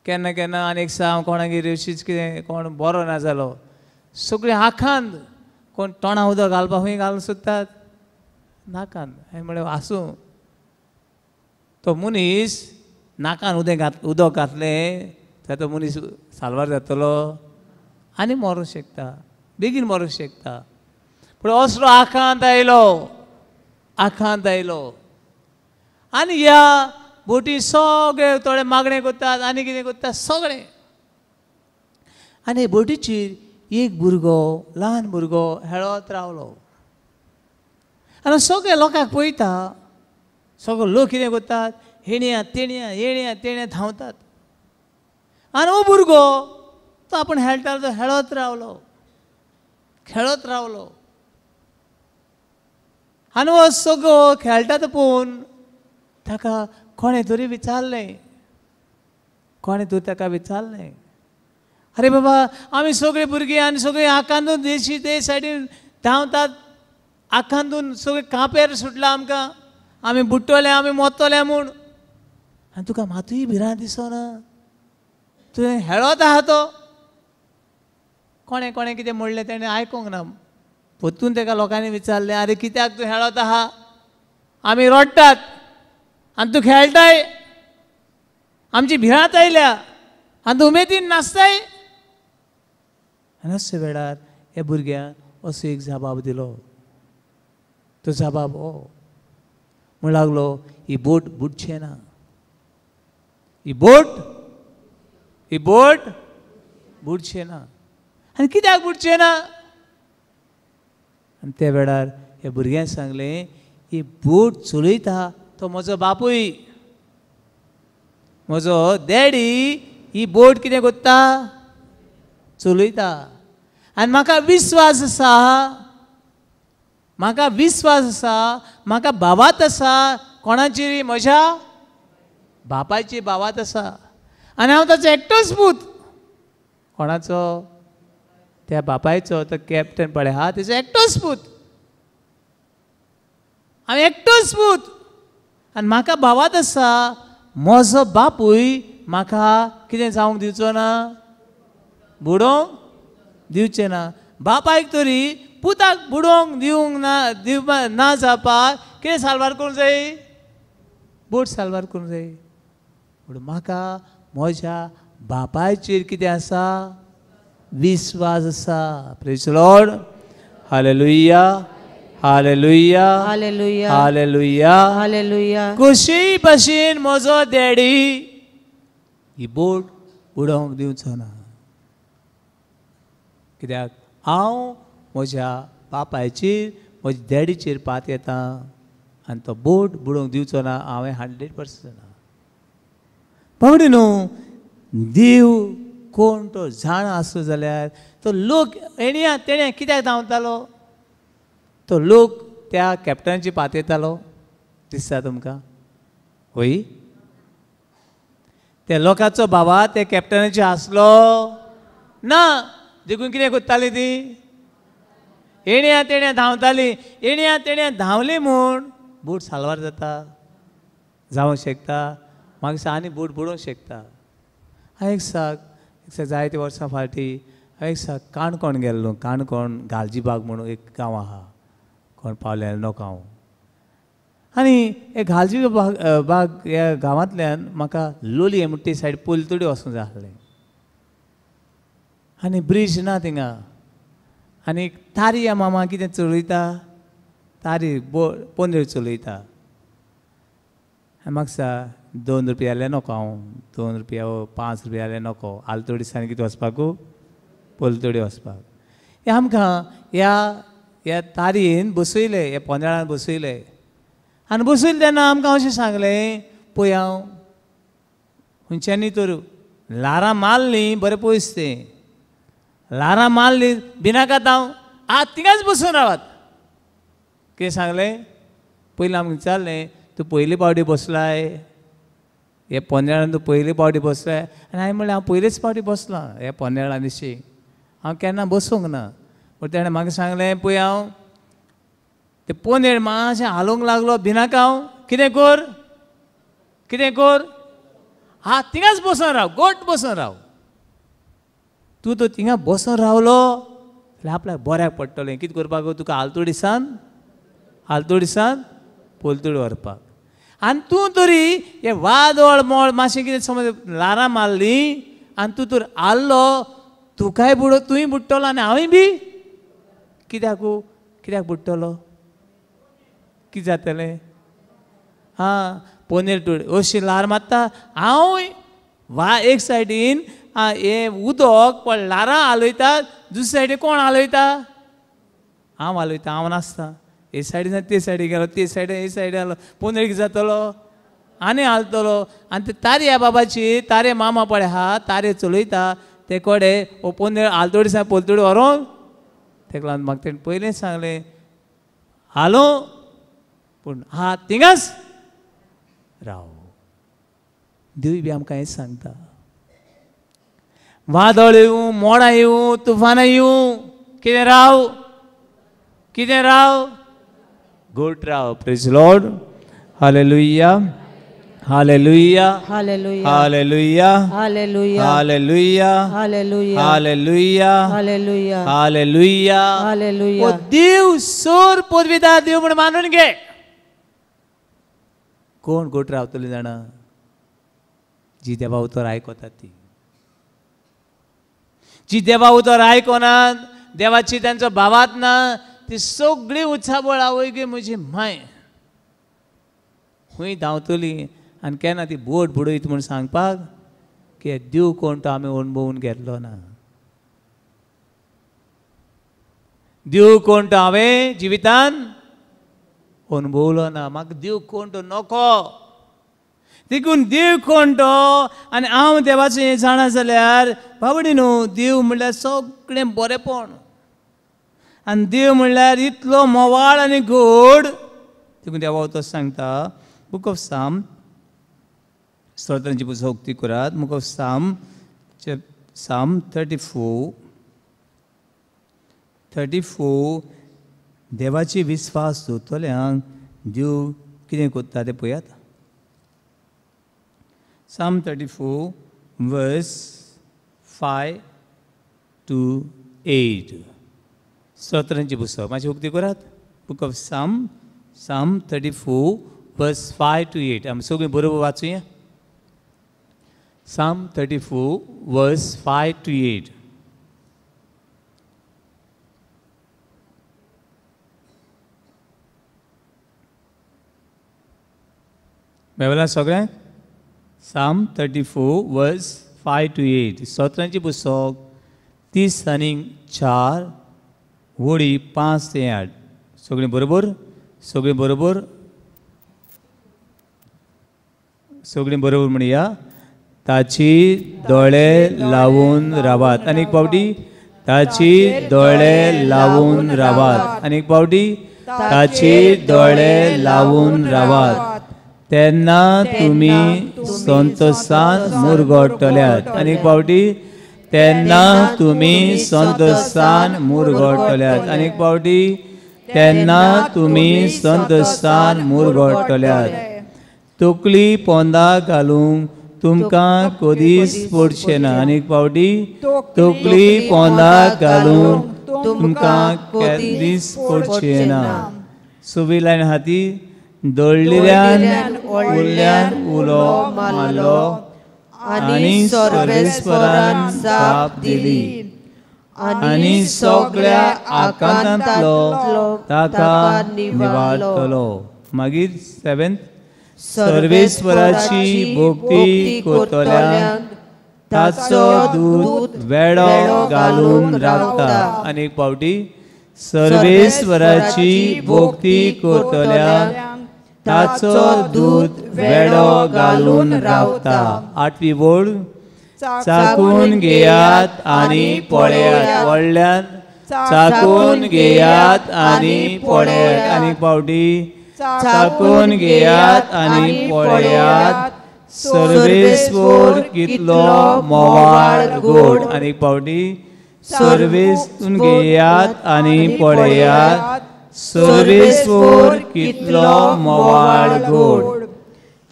केन्ना केन्ना आनी एक हांव कोणागेर अशीच कितें कोण बरो ना जालो, सगळें आखांत कोण तोंडा उदक घालपाक खंय घालूंक सोदतात नाकान. हांवें म्हणलें आसूं, तो मनीस नाकान उदक घातलें जाल्यार तो मनीस साल्वार जातलो आनी मरूंक शकता, बेगीन मरूंक शकता. पूण असलो आखांत आयलो, आखांत आयलो आनी ह्या बोटी सगळे थोडे मागणें करतात आनी कितें करतात सगळें. आनी बोटीचेर एक भुरगो, ल्हान भुरगो हेळत रावलो आनी सगळे लोकांक पळयता. सगळे लोक कितें करतात? हेण्या तेण्या हेण्या तेण्या धांवतात. आनी हो भुरगो तो आपूण हेळटालो तो हेळत रावलो, खेळत रावलो. आनी हो सगळो खेळटा तो पळोवन ताका कोणें तरी विचारलें, कोणें तरी ताका विचारलें, अरे बाबा आमी सगळीं भुरगीं आनी सगळीं आकांतून देशी ते सायडीन धांवतात, आकांतून सगळें कांपेर सुटला आमकां, आमी बुडटले, आमी मोत्तले म्हूण, आनी तुका मातूय भिरांत दिसना? तुवें हेळत आहा तो. कोणें कोणें कितें म्हणलें तेणें आयकूंक ना. परतून ताका लोकांनी विचारलें, अरे कित्याक तूं हेळत आहा? आमी रडटात आनी तूं खेळटाय, आमची भिरांत आयल्या आनी तूं उमेदीन नाचताय. आनी अशे वेळार ह्या भुरग्यान असो एक जबाब दिलो. तो जबाब हो म्हण लागलो, ही बोट बुडचें ना, ही बोट, ही बोट बुडचें ना. आनी कित्याक बुडचें ना? आनी त्या वेळार ह्या भुरग्यान सांगलें, ही बोट चलयता तो म्हजो बापूय, म्हजो डॅडी ही बोट कितें करता? चलयता. आनी म्हाका विस्वास आसा, म्हाका विस्वास आसा, म्हाका भावात आसा. कोणाची? म्हज्या बापायची भावात आसा. आनी हांव ताचो एकटोच पूत. कोणाचो? त्या बापायचो. तो कॅप्टन पळय आहा तेजो एकटोच पूत. हांव एकटोच पूत आनी म्हाका भावात आसा. म्हजो बापूय म्हाका कितें जावंक दिवचो ना? बुडोवंक दिवचें ना. बापायक तरी पुताक बुडोवंक दिवंक ना, दिवपा ना जावपाक कितें साल्वार करूंक जाय? बोट साल्वार करूंक जाय. पूण म्हाका म्हज्या बापायचेर कितें आसा? विस्वास आसा. Praise Lord. Hallelujah, hallelujah, hallelujah, hallelujah, hallelujah. कशी भशेन म्हजो डॅडी ही बोट उडोवंक दिवचो ना, कित्याक हांव म्हज्या बापायचेर म्हज्या डॅडीचेर पात येता आनी तो बोट बुडोवंक दिवचो ना. हांवें 100% ना. बावडे न्हू, देव कोण तो जाणा आसलो जाल्यार तो लोक येण्या तेण्या कित्याक धांवतालो? तो लोक त्या कॅप्टनाची पात येतालो दिसता तुमकां? होय, त्या लोकांचो बाबा त्या कॅप्टनाचे आसलो ना, देखून कितें करताली ती? येण्या तेण्या धांवताली. येण्या तेण्या धांवली म्हूण बोट साल्वार जाता, जावंक शकता. मागीर आनी बोट बुडोवंक शकता. हांव एक साक जायते वर्सां फाटीं हांव एक साक काणकोण गेल्लो. काणकोण गालजीबाग म्हणून एक गांव आहा, कोण पावले नको हांव. आनी हे गालजी बाग ह्या गांवांतल्यान म्हाका लोलये म्हणटा ते सायड पलतडी वचूंक जाय आसलें. आनी ब्रीज ना थिंगा. आनी तारी मामा कितें चलयता, तारी पोंदर चलयता. आनी म्हाका 2 रुपया जाल्यार नको हांव, 2 रुपया 5 रुपया जाल्यार नको, आलतोडी दिसांनी कितें वचपाकू, पलतडी वचपाक. हे आमकां ह्या ह्या तारयेन बसयले, ह्या पोंदळान बसयले. आनी बसयले तेन्ना आमकां अशें सांगलें, पळय हांव खंयच्यांनी तर ल्हारां मारलीं, बरें पयस तें ल्हारां मारलीं, भिनाकात हांव आतां थिंगाच बसून रावात. कितें सांगलें? पयलीं आमकां विचारलें, तूं पयले पावटी बसलाय हे पोनेळान, तूं पयले पावटी बसलाय? आनी हांवें म्हणलें हांव पयलेच पावटी बसलां हे पोनेळान दिशी, हांव केन्ना बसूंक ना. पूण तेणें म्हाका सांगलें, पळय हांव ते पोनेळ मातशें हालोवंक लागलो, भिनाका हांव, कितें कर कितें कर, हा थिंगाच बसून राव, गोट बसून राव. तूं तो थिंगा बसून रावलो जाल्यार आपल्याक बऱ्याक पडटलें. कितें करपाक तुका आलतोडी सान, आलतोडी सान पलतडी व्हरपाक. आनी तूं तरी हे वादळ मोळ मातशें कितें समज ल्हारां मारलीं आनी तूं तर आल्लो, तुकाय बुडो, तूंय बुडटलो आनी हांवूय बी. कित्याक कित्याक बुडटलो? कितें जातलें? आं, पोनेर टूड अशी ल्हार मारता, हांवूय वा एक सायडीन हें उदक पण ल्हारां हालयतात, दुसरे सायडीन कोण हालयता? हांव हालयता, हांव नासता. हे सायडीन ते सायडीन गेलो, ते सायडीन हे सायडीन आलो, पोनेर कितें जातलो? आनी हालतलो. आनी ते तारया बाबाची तारे मामा पळय आहा, तारे चलयता ते कोडे हो पोनेर आलतोडी सायड पलतोडी व्हरोंक तेका लागून म्हाका तेणें पयलेंच सांगलें, हालो पूण हा थिंगाच राव. देव बी आमकां हेंच सांगता, वादळ येवं, मोडां येवं, तुफानां येवं, कितें राव, कितें राव, गोट राव. Praise Lord. Hallelujah, hallelujah, hallelujah, hallelujah, hallelujah, hallelujah, hallelujah, hallelujah, hallelujah, hallelujah, hallelujah. देव सोर पदवीदार देव म्हूण मानून घे. कोण गोट रावतली जाणा? जी देवा उतर आयकतात ती. जी देवा उतर आयकनात, देवाची तांचो भावात ना, ती सगळी उचाबळ आवय गे म्हजी माय खंय धांवतली आनी केन्ना ती बोट बुडयत म्हूण सांगपाक की देव कोण तो आमी अणभवून घेतलो ना. देव कोण तो हांवें जिवितान अणभवलो ना. म्हाका देव कोण तो नको. देखून देव कोण तो आनी हांव देवाचें हें जाणा जाल्यार बाबडी न्हू, देव म्हणल्यार सगळें बरेंपण आनी देव म्हणल्यार इतलो मोवाळ आनी गोड. देखून देवा तो सांगता, बुक ऑफ साम, स्तोत्रांची पुस्तक उक्ती करात, बुक ऑफ साम, साम 34, 34. देवाची विस्वास दवरतल्यांक देव कितें करता तें पळयात. Psalm 34 verse 5 to 8. स्तोत्रांची पुस्तक मातशें उक्ती करात. Book of Psalm, Psalm 34 verse 5 to 8. आमी सगळीं बरोबर वाचुया. Psalm 34 verse 5 to 8. मेवला सगळ्यांक? Psalm 34 verse 5 to 8. स्तोत्रांची पुस्तक 34 वळी 5 ते 8. सगळीं बरोबर? सगळीं बरोबर? सगळीं बरोबर म्हणया. ताची दोळे लावून रावात. आनी एक पावटी ताची दोळे लावून रावात. आनी एक पावटी ताची दोळे लावून रावात. तेन्ना तुमी संतोषान मुरगोटल्यात. आनी एक पावटी तेन्ना तुमी संतोषान मुरगोटल्यात. आनी एक पावटी तेन्ना तुमी संतोषान मुरगोटल्यात. तकली पोंदा घालूंक तुमकां कदीच पडचें ना. आनी एक पावटी तकली पोंदा घालूंक तुमकां कदीच पडचें ना. सुवी लायन हाती दळडिऱ्यान उरल्यान उलो मारलो आनी सर्वेस्परान जाप दिली आनी सगळ्या आकांतांतलो ताका निवारतलो. मागीर 7 सर्वेस्वराची भक्ती करतल्यांक ताचो दूत वेडो घालून राखता. आनी एक पावटी सर्वेस्वराची भक्ती करतल्यांक ताचो दूत वेडो घालून रावता. 8वी वळ चाकून घेयात आनी पळयात. व्हडल्यान चाकून घेयात आनी पळयात. आनी एक पावटी चाकून घेयात आनी पळयात सर्वेस्वर कितलो मोवाळ गोड. आनी एक पावटी सर्वेसून घेयात आनी पळयात सर्वेस्वर कितलो मोवाळ गोड.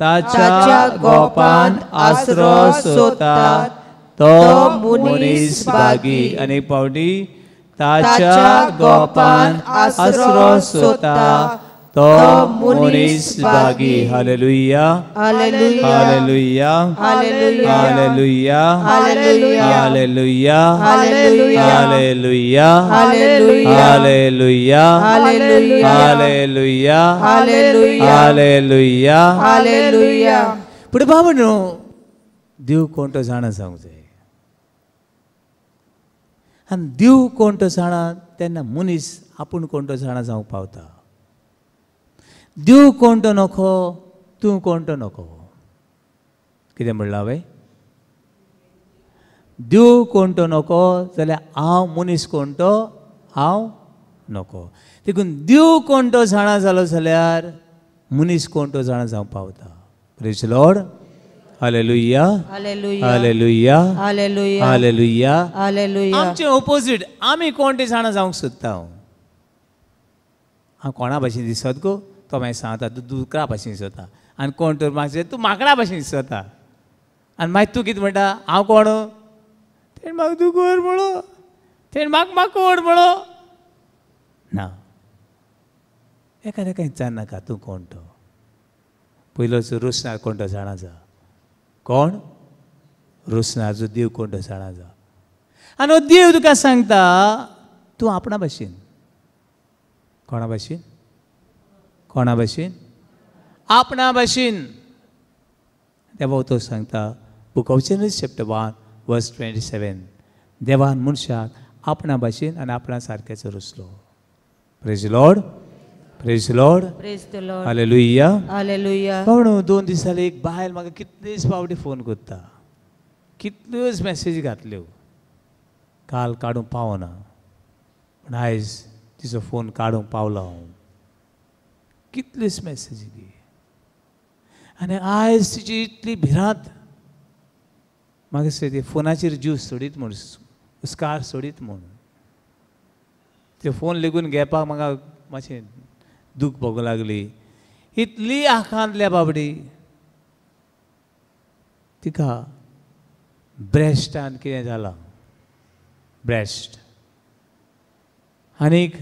ताच्या गोपान आसरो सोदता तो मनीस भागी. आनी एक पावटी ताच्या गोपान आसरो सोदता तो मनीस भागी. Hallelujah, hallelujah, hallelujah, hallelujah, hallelujah, hallelujah, hallelujah, hallelujah, hallelujah. पुढे बाबा न्हू देव कोण तो जाणा जावंक जाय. आनी देव कोण तो जाणा तेन्ना मनीस आपूण कोण तो जाणा जावंक पावता. देव कोण तो नको, तूं कोण तो नको. कितें म्हणलां हांवें? देव कोण तो नको जाल्यार हांव मनीस कोण तो हांव नको. देखून देव कोण तो जाणा जालो जाल्यार मनीस कोण तो जाणा जावंक पावता. Praise Lord. Hallelujah, hallelujah, hallelujah. आमचें ओपोजीट, आमी कोण ते जाणा जावंक सोदता. हांव कोणा भाशेन दिसत गो? तो मागीर सांगता तूं दुकरा भाशेन दिसता. आनी कोण तर मागीर तूं माकडा भाशेन दिसता. आनी मागीर तूं कितें म्हणटा? हांव कोण? तेणें म्हाका दुकोर म्हणो, तेणें म्हाका माकोड म्हणो. ना, एकादेका विचारनाका तूं कोण तो. पयलोच रोसणार कोण तो जाणा जा. कोण रोसणार? जो देव कोण तो जाणा जा. आनी हो देव तुका सांगता तूं आपणा भाशेन. कोणा भाशेन? कोणा भाशेन? आपणा भाशेन. देवा तो सांगता book of Genesis chapter 1 verse 27. देवान मनशाक आपणा भाशेन आनी आपणा सारकेचो रचलो. Praise Lord, praise Lord, hallelujah, hallelujah. बाबा 2 दीस जाले एक बायल म्हाका कितलेच फावटी फोन करता, कितल्योच मॅसेजी घातल्यो, काल काडूंक पावना, पूण आयज तिचो फोन काडूंक पावलो हांव. कितल्योच मॅसेजी दी आनी आयज तिची इतली भिरांत म्हाका दिसता ती फोनाचेर जीव सोडीत म्हूण, हुस्कार सोडीत म्हूण. ते फोन लेगून घेवपाक म्हाका मातशें दूख भोगूंक लागली. इतली आखांतल्या बाबडी, तिका ब्रेस्टान कितें जालां, ब्रेस्ट. आनीक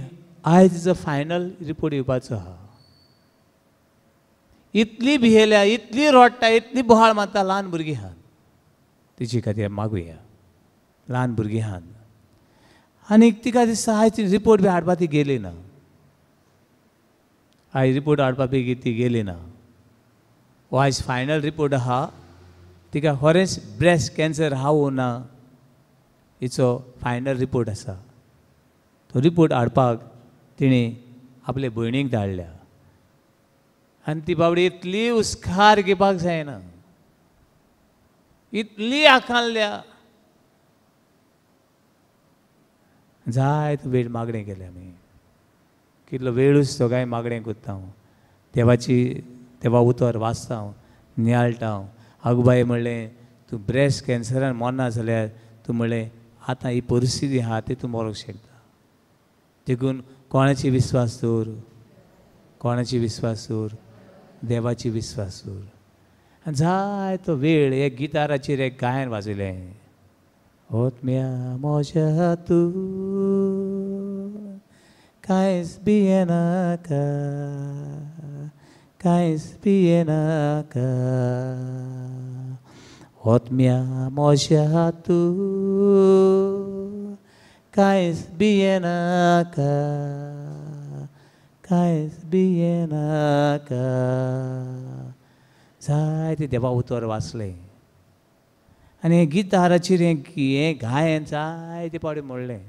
आयज तिचो फायनल रिपोर्ट येवपाचो आहा. इतली भियेल्या, इतली रडटा, इतली बोहाळ मारता. ल्हान भुरगीं आहात, तिचे खातीर मागुया. ल्हान भुरगीं आहात आनीक तिका दिसता आयज ती रिपोर्ट बी हाडपा ती गेली ना. आयज रिपोर्ट हाडपा बी ती गेली ना. हो आयज फायनल रिपोर्ट आहा. तिका खरेंच ब्रेस्ट कॅन्सर आहा वो ना हिचो फायनल रिपोर्ट आसा. तो रिपोर्ट हाडपाक तिणें आपले भयणीक धाडल्या आनी ती बाबडी इतली हुस्कार घेवपाक जायना, इतली आखानल्या. जायतो वेळ मागणें केलें आमी, कितलो वेळूच दोगांय मागणें करता हांव, देवाची देवा उतर वाचता हांव, नियाळटा हांव. आगो बाये म्हणलें तूं ब्रेस्ट कॅन्सरान मरना जाल्यार तूं म्हणलें आतां ही परिस्थिती आहा ती तूं मरोंक शकता. देखून कोणाची विस्वास दवर, कोणाची विस्वास दवर, देवाची विस्वास दवर. आनी जायतो वेळ एक गिटाराचेर एक गायन वाजयलें, ओतम्या म्हज्या तूं कांयच भियेनाका, कांयच भियेनाका, ओतम्या म्हज्या तूं कांयच भियेनाका, कांयच भियेनाका. जायते देवा उतर वाचलें आनी हें गिटाराचेर हें गायन जायते फावटी म्हणलें.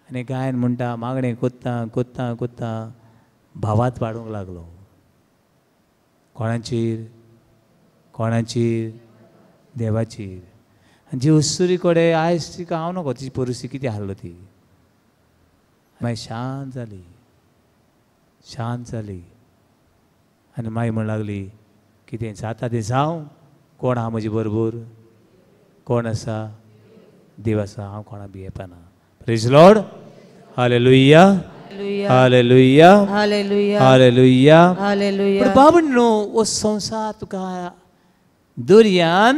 आनी गायन म्हणटा मागणें कोत्ता कोत्ता कोत्ता भावात वाडूंक लागलो. कोणाचेर? कोणाचेर? देवाचेर. आनी जी अस्तुरी कडेन आयज तिका हांव नको तिची परिस्थिती कितें आहलो ती मागीर शांत जाली, शांत जाली. आनी मागीर म्हणूंक लागली कितें जाता तें जावं, कोण आहा म्हजे बरोबर, कोण आसा, देव आसा, हांव कोणा भियेपाना. Praise Lord. Hallelujah, hallelujah, hallelujah. पूण बाबा न्हू हो संवसार तुका दर्यान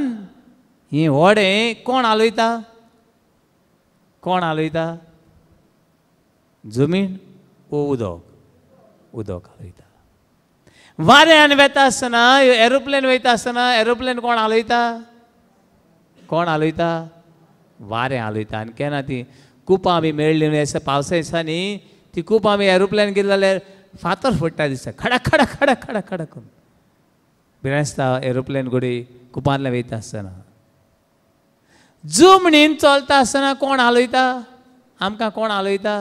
हें व्हडें कोण हालयता? कोण हालयता? जमीन वो उदक? उदक हालयता. वाऱ्यान वेता आसतना, एरोप्लेन वयता आसतना एरोप्लेन कोण हालयता? कोण हालयता? वारें हालयता. आनी केन्ना ती कुपां आमी मेळ्ळी न्हू अशें पावसा दिसांनी ती कुपां आमी एरोप्लेन गेली जाल्यार फातर फोडटा दिसता, खडा खडा खडा खडा खडा करून भिरांत दिसता एरोप्लेन घोडी कुपांतल्यान वयता आसतना. जमनीन चलता आसतना कोण हालयता? आमकां कोण हालयता?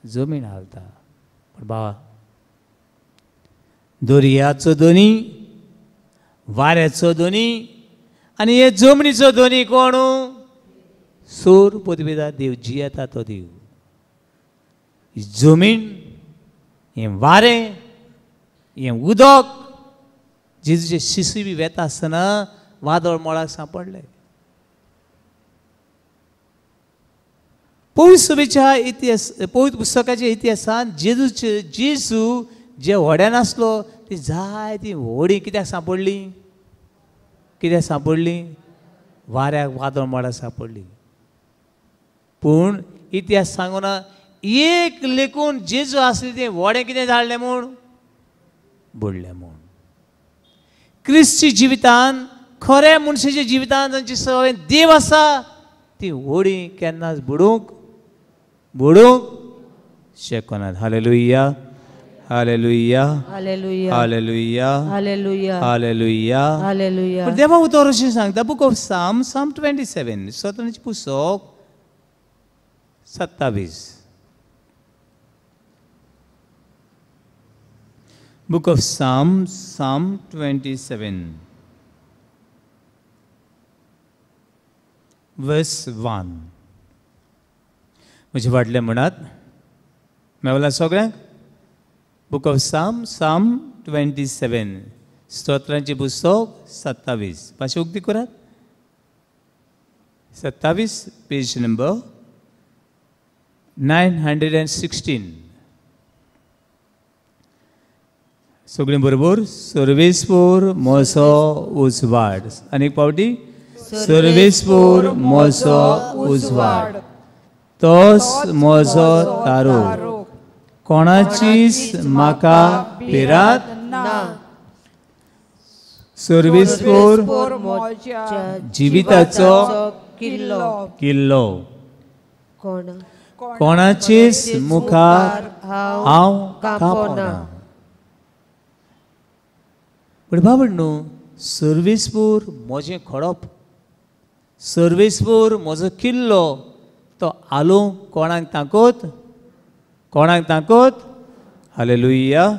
जमीन हालता. पूण बाबा दर्याचो धनी, वाऱ्याचो धनी आनी हे जमनीचो धनी कोण? सूर पदवेदार देव, जियेता तो देव. जमीन, हें वारें, हें उदक, जेजूचे शिशू बी वेता आसतना वादळ मळाक सांपडलें. पवित्र सभेच्या इतिहास, पवित्र पुस्तकाच्या इतिहासान जेजूचे जेजू जे व्हड्यान आसलो ती जायती व्हडी कित्याक सांपडली? कित्याक सांपडली? वाऱ्याक वादळ मळाक सांपडली. पूण इतिहास सांगूना एक लेखून जेजू आसली तें व्हडें कितें जाडलें म्हूण? बुडलें म्हूण. क्रिस्ती जिवितान, खऱ्या मनशाच्या जिवितान जांची सगळें देव आसा ती व्हडी केन्नाच बुडूंक बुडूंक शकनात. Hallelujah, hallelujah, hallelujah, hallelujah, hallelujah. देवा उतर अशें सांगता, बुक ऑफ साम, साम 27, स्वतंत्र पुस्तक 27, book of Psalm, Psalm 27, verse 1. म्हजे फाटलें म्हणात, मेवला सगळ्यांक? बुक ऑफ साम, साम 27, स्तोत्रांचें पुस्तक 27. भाशा उक्ती करात. 27, पेज नंबर 916. सगळीं बरोबर. सर्वेस्पोर म्हजो उजवाड. आनी एक पावटी, सर्वेस्पोर म्हजो उजवाड, तोच म्हजो तारो, कोणाचीच म्हाका भिरांत ना. सर्वेस्पोर जिविताचो किल्लो, कोणाचीच मुखार हांव कांपना. पूण बाबड न्हू, सर्वेस्पूर म्हजें खडप, सर्वेस्पूर म्हजो किल्लो, तो आलो कोणाक तांकोत, कोणाक तांकोत. Hallelujah,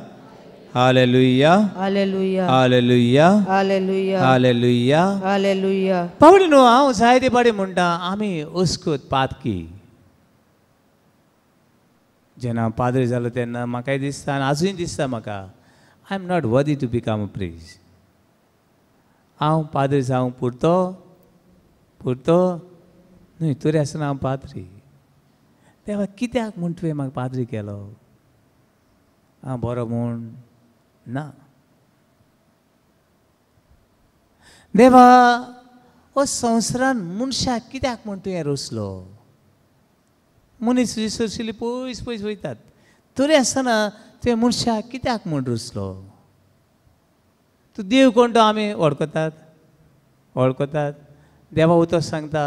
hallelujah, hallelujah, hallelujah, hallelujah, hallelujah, hallelujah. पावडी न्हू, हांव जायते पाडी म्हणटा आमी अस्कत पातकी. जेन्ना हांव पाद्री जालो तेन्ना म्हाकाय दिसता आनी आजूय दिसता म्हाका, I am not worthy to become a priest. हांव पाद्री जावंक पुरतो पुरतो न्हय, तरी आसतना हांव पाद्री. देवा कित्याक म्हूण तुवें म्हाका पाद्री केलो? हांव बरो म्हूण ना. देवा हो संवसारान मनशाक कित्याक म्हूण तुवें रोसलो? मनीस तुजी पयस पयस वयतात, तरी आसतना तुवें मनशाक कित्याक म्हूण रोसलो? तूं देव कोण तो आमी वळखतात, वळखतात. देवा उतर सांगता,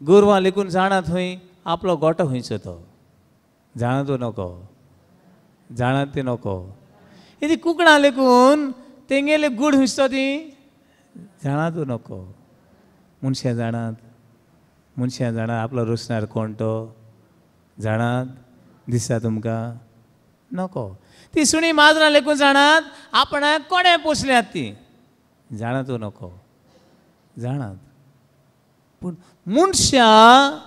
गोरवां लेखून जाणा थंय आपलो गोटो खंयचो तो, जाणा तूं नको, जाणा तें नको. यदि कुकडां लेखून तेंगेले गूड खंयचो ती जाणा तूं नको. मनशां जाणात, मनशां जाणात आपलो रोसणार कोण तो जाणात, दिसता तुमकां नको. ती सुणी माजरां लेखून जाणात आपणाक कोणें पोसल्यात ती, जाणा तूं नको, जाणात. पूण मनशां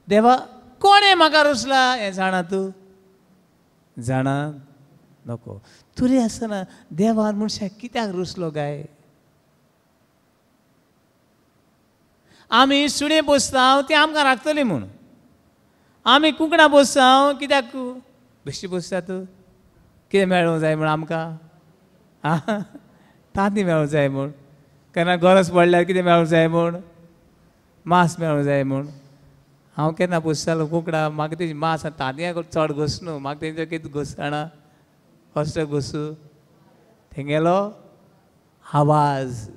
देवा कोणें म्हाका रोसला हें जाणा तूं, जाणा नको. तरी आसतना देवान मनशाक कित्याक रोसलो काय? आमी सुणें पोसता ती आमकां राखतली म्हूण, आमी कुकडां पोसता कित्याक बेश्टी पोसतात? कितें मेळूंक जाय म्हूण आमकां? आं, तांती मेळूंक जाय म्हूण, केन्ना गरज पडल्यार कितें मेळूंक जाय म्हूण, मांस मेळूंक जाय म्हूण. हांव केन्ना पोसतालो कुकडां, म्हाका तेजी मांस तांतयां चड घोस न्हू, म्हाका तेंचो कितें घोस जाणा, कसलो घोसू तेंगेलो आवाज.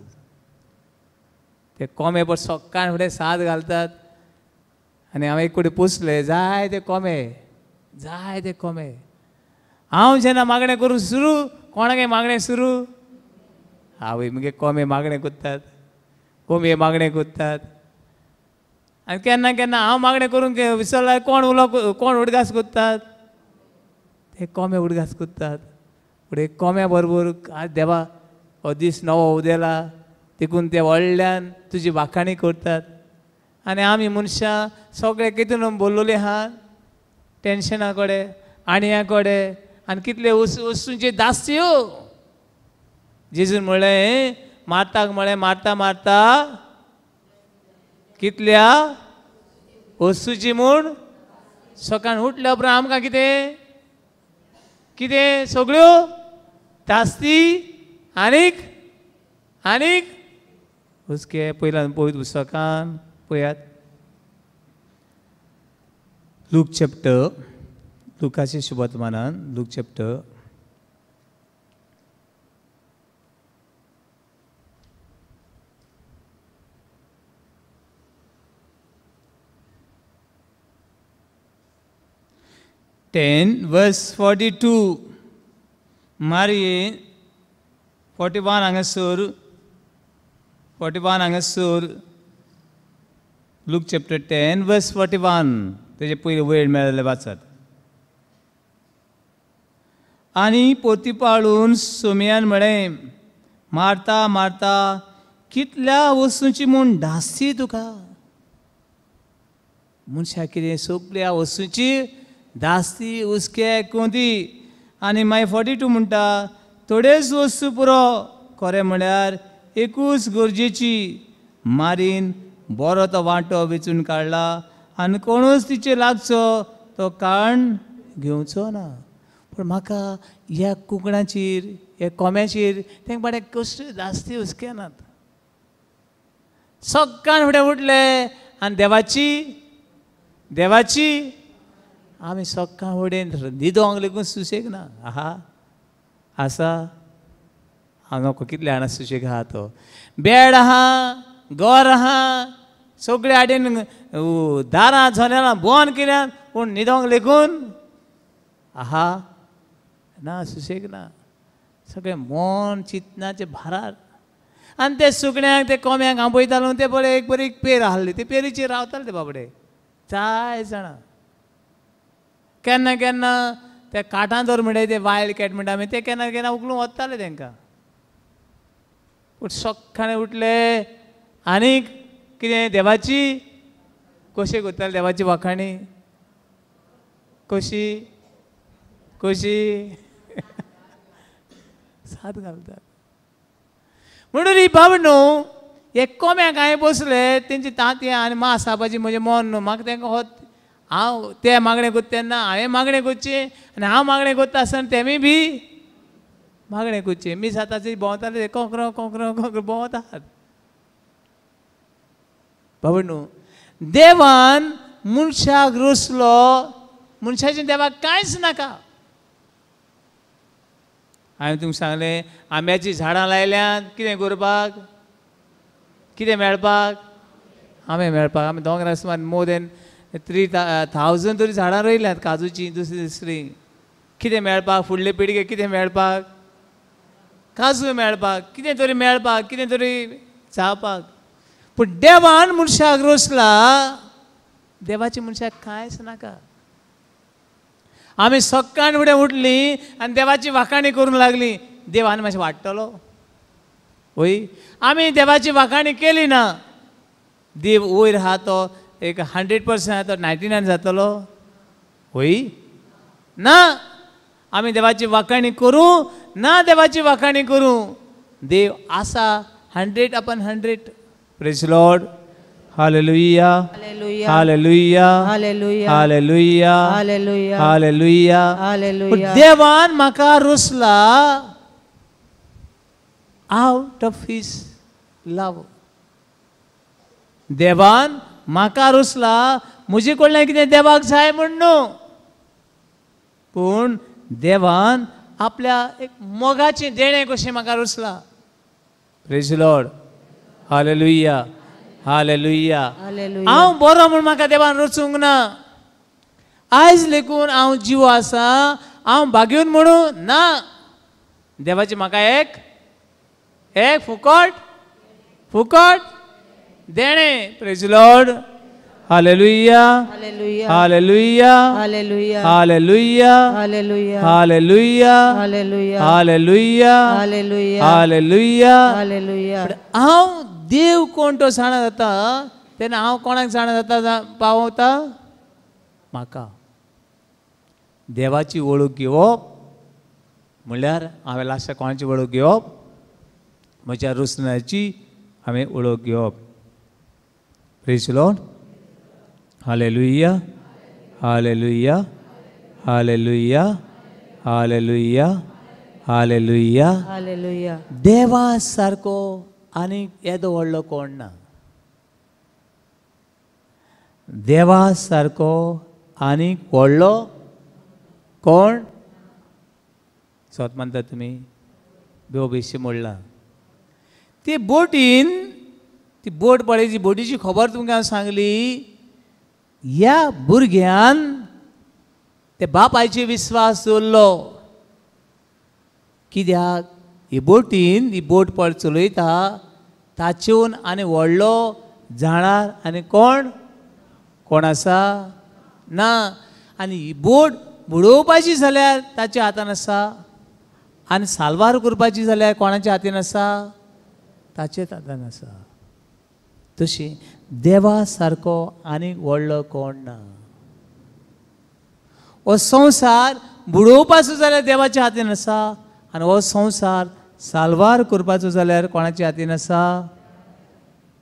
ते कोमे पण सकाळ फुडें साद घालतात. आनी हांव एक कडेन पोसले जाय ते कोमे, जाय ते कोमे. हांव जेन्ना मागणें करूं सुरू, कोणागे मागणें सुरू, आवय मगे कोमे मागणें करतात, कोंबये मागणें करतात. आनी केन्ना केन्ना हांव मागणें करूंक विसरल्यार कोण उलो, कोण उडगास करतात, ते कोमे उडगास करतात. फुडें कोम्या बरोबर आज देवा हो दीस नवो उदेला देखून ते व्हडल्यान तुजी वाखाणी करतात. आनी आमी मनशां सगळे कितून बोल्लोली आहा, टेंशना कडेन, आणया कडेन, आनी कितले वस्तूंचे दासयो. जेजून म्हणलें मार्ताक, म्हणलें मारता मारता कितल्या वस्तूची म्हूण सकाळ उठल्या उपरांत आमकां कितें कितें सगळ्यो धास्ती आनीक आनीक हुस्के. पयल्यान पवित्र पुस्तकान पळयात, लूक चॅप्टर, लुकाचे शुभवर्तमानान लूक चॅप्टर 10 verse 42. मारये 41 हांगासर, 41 हांगासर, लूक चॅप्टर 10 वर्स 41, तेजे पयले वयर मेळ्ळें वाचात. आनी पोती पाळून सोम्यान म्हळें, मारता मारता कितल्या वस्तूंची म्हूण धास्ती तुका. मनशाक कितें सगळ्या वस्तूंची धास्ती, हुस्के, कोंदी. आनी मागीर 42 म्हणटा, थोड्योच वस्तू पुरो, खरें म्हळ्यार एकूच गरजेची. मारीन बरो तो वांटो वेंचून काडला आनी कोणूच तिचेर लागचो तो काण घेवचो ना. पूण म्हाका ह्या कुकडांचेर, ह्या कोम्याचेर तेंका बाडे कसल्यो धास्ती हुस्के नात. सकाळ फुडें उठले आनी देवाची देवाची आमी सकाळ फुडें न्हिदोंक लेगून सुशेग ना. आहा आसा हांव नको कितले जाणां सुशेग आहा तो. बेड आहा, घर आहा, सगळे आडेन दारां जनेलां बंद केल्यान, पूण न्हिदोंक लेगून आहा ना, सुशेग ना. सगळें मन चिंतनाचे भारार. आनी ते सुकण्यांक ते कोंब्यांक हांव पळयतालो, ते पळय एक बरी पेर आहली, ते पेरीचेर रावताले ते बाबडे जाय जाणां. केन्ना केन्ना ते काटांदोर म्हणटा ते वायल्ड कॅट म्हणटा आमी, ते केन्ना केन्ना उखलून वताले तांकां. पूण सकाळीं उठले आनीक कितें देवाची कशें करताले, देवाची वाखाणी कशी कशी साद घालतात. म्हणून ही बाब न्हू हे कोंब्यांक हांवें बसले तेंची तांतयां आनी मास खावपाची म्हजें मन न्हू. म्हाका तेंकां हो हांव ते मागणें करता तेन्ना हांवें मागणें करचें आनी हांव मागणें करता आसतना तेमी बी मागणें करचें. मीस आतां भोंवताले कोंकरो कोंकरो कोंकरो भोंवतात. बाबा न्हू देवान मनशाक रचलो, मनशाचें देवाक कांयच नाका. हांवें तुमकां सांगलें आंब्याचीं झाडां लायल्यांत कितें करपाक, कितें मेळपाक, आंबे मेळपाक. आमी दोंगरार सुमार मोर देन 3000 तरी झाडां रोयल्यांत काजूचीं, दुसरीं दुसरीं. कितें मेळपाक, फुडले पिळगे कितें मेळपाक, काजू मेळपाक, कितें तरी मेळपाक, कितें तरी जावपाक. पूण देवान मनशाक रचला, देवाची मनशाक कांयच नाका. आमी सकाळ फुडें उठली आनी देवाची वाखाणी करूंक लागली, देव आनी मातशें वाडटलो वय. आमी देवाची वाखाणी केली ना, देव वयर आहा तो एक 100% आहा तो 99 जातलो वय ना. आमी देवाची वाखाणी करूं ना, देवाची वाखाणी करूं, देव आसा 100/100. Praise lord. Hallelujah, hallelujah, hallelujah, hallelujah. Hallelujah. देवान म्हाका रचला आवट ऑफ his लव. देवान म्हाका रचला, म्हजे कडल्यान कितें देवाक जाय म्हूण न्हू, पूण देवान आपल्या एक मोगाचें देणें कशें म्हाका रचला. Praise lord. Hallelujah, hallelujah. हांव बरो म्हूण म्हाका देवान रचूंक ना, आयज लेगून हांव जिवो आसा, हांव भाग्यून म्हणून ना. देवाचें म्हाका एक एक फुकट फुकट देणें. Praise lord. Hallelujah, hallelujah, hallelujah, hallelujah, hallelujah, hallelujah. हांव देव कोण तो जाणा जाता तेन्ना हांव कोणाक जाणा जाता पावता, म्हाका देवाची वळख घेवप म्हणल्यार हांवें लास्टाक कोणाची वळख घेवप, म्हज्या रचण्याची हांवें वळख घेवप. Praise lord. Hallelujah, hallelujah, hallelujah, hallelujah, hallelujah, hallelujah. देवा सारको आनीक येदो व्हडलो कोण ना, देवा सारको आनीक व्हडलो कोण. सोत मानता तुमी, देव बेशी मोडला. ती बोटीन, ती बोट पळय, ती बोटीची खबर तुमकां हांव सांगली. ह्या भुरग्यान ते बापायचे विस्वास दवरलो, कित्याक ही बोटीन ही बोट पळ चलयता ताचेवन आनी व्हडलो जाणार आनी कोण कोण आसा ना. आनी ही बोट बुडोवपाची जाल्यार ताच्या हातान आसा, आनी साल्वार करपाची जाल्यार कोणाच्या हातीन आसा, ताचेच हातान आसा. तशी देवा सारको आनीक व्हडलो कोण ना. हो संवसार बुडोवपाचो जाल्यार देवाच्या हातीन आसा, आनी हो संवसार साल्वार करपाचो जाल्यार कोणाच्या हातीन आसा,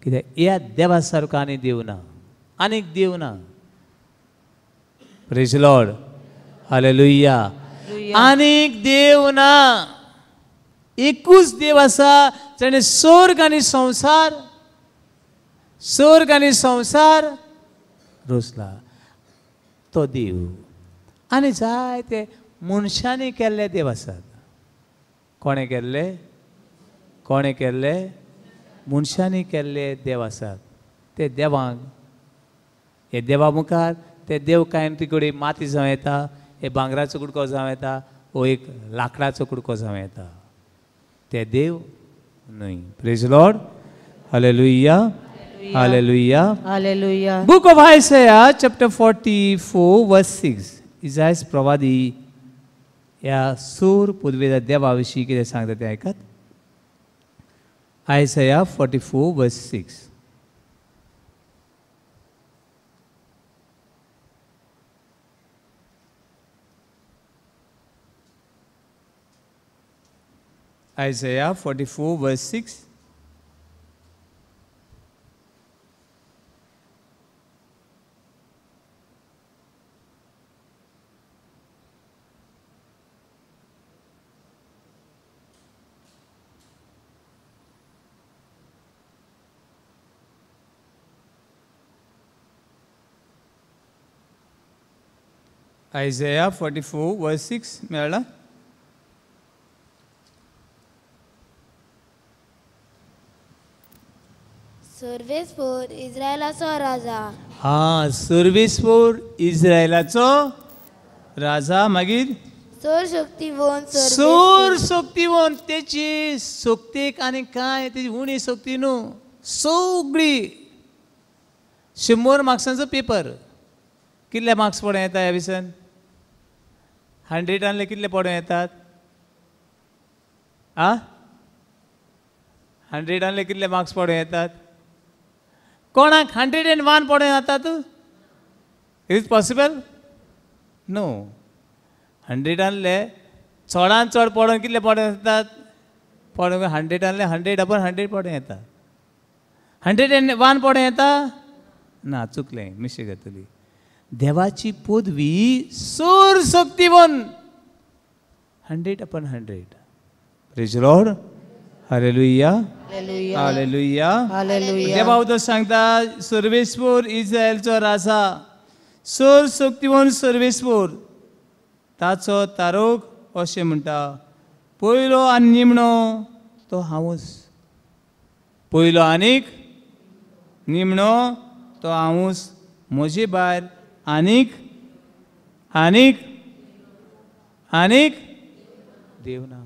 कित्याक ह्या देवा सारको आनी देव ना, आनीक देव ना. Praise lord. Hallelujah. आनीक देव ना, एकूच देव आसा जाणें स्वर्ग आनी संवसार, स्वर्ग आनी संवसार रचला तो देव. आनी जायते मनशांनी केल्ले देव आसात. कोणें केल्ले, कोणें केल्ले, मनशांनी केल्ले देव आसात. ते देवांक, हे देवा मुखार ते देव कांय तिकडे माती जावं येता, हे भांगराचो कुडको जावं येता, वो एक लाकडाचो कुडको जावं येता. ते देव न्हय. Praise Lord. Hallelujah. Hallelujah. Hallelujah. Book of Isaiah chapter 44 verse 6. Isaiah प्रवादी ह्या सूर पुर्वेच्या देवा विशीं कितें सांगता तें आयकात. Isaiah 44 verse 6. Isaiah 44 verse 6. Isaiah 44 verse 6 मेळ्ळा? सर्वेस्पोर इस्रायलाचो राजा. हा, सर्वेस्पोर इस्रायलाचो राजा. मागीर सोर शक्तिवंत. सोर शक्तिवंत. तेची शक्तीक आनी काय तेची उणी शक्ती न्हू, सगळी 100 मार्क्सांचो पेपर. कितले मार्क्स पडूं येता ह्या विसन? 100 कितले पडूं येतात? आ, 100 कितले मार्क्स पडूं येतात? कोणाक 101 पडूं येतात? Is possible? No. 100 चडान चड पडून कितले पडूं येतात? पडून 100 100/100 पडूं येता. 101 पडूं येता ना, चुकलें, मिस्टेक जातली. देवाची पदवी सोर शक्तिवंत 100/100. Praise Lord. Hallelujah. Hallelujah. देवा उदक सांगता सर्वेस्पोर इस्रायलचो राजा, सोर शक्तिवंत सर्वेस्पोर, ताचो तारोक अशें म्हणटा, पयलो आनी निमणो तो हांवूच. पयलो आनीक निमणो तो हांवूच, म्हजे भायर आनीक आनीक आनीक देव ना,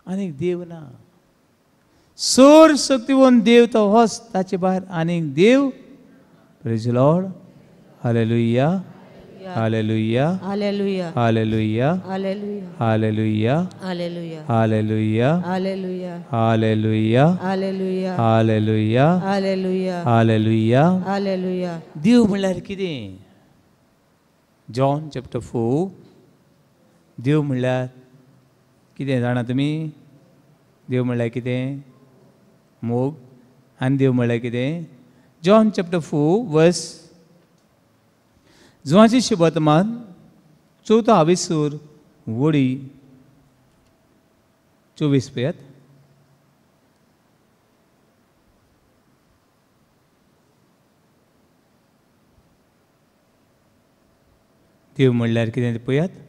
आनीक देव ना. सोर शक्तिवंत देव तो होच, ताचे भायर आनीक देव. Praise Lord. Hallelujah. Hallelujah. Hallelujah. Hallelujah. Hallelujah. Hallelujah. Hallelujah. Hallelujah. Hallelujah. Hallelujah. Hallelujah. Hallelujah. Hallelujah. Hallelujah. Hallelujah. देव म्हणल्यार कितें? John chapter 4. देव म्हणल्यार कितें जाणा तुमी? देव म्हणल्यार कितें? मोग. आनी देव म्हणल्यार कितें? जॉन चॅप्टर 4 वर्स जुवाची शुभवर्तमान 4 आविसूर वडी 24 पळयात. देव म्हणल्यार कितें तें पळयात.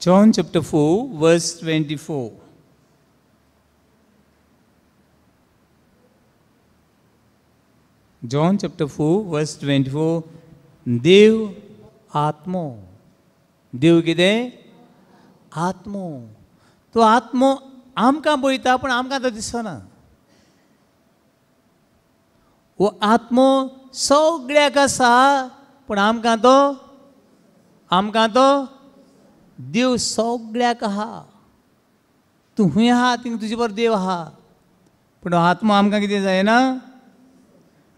John chapter 4 verse 24. John chapter 4 verse 24. देव आत्मो. देव कितें? आत्मो. तो आत्मो आमकां पळयता पूण आमकां तो दिसना. हो आत्मो सगळ्याक आसा पूण आमकां तो, आमकां तो देव सगळ्याक आहा. तूं खंय आहा थिंग तुजे बरोबर देव आहा, पूण आत्मो आमकां कितें जायना.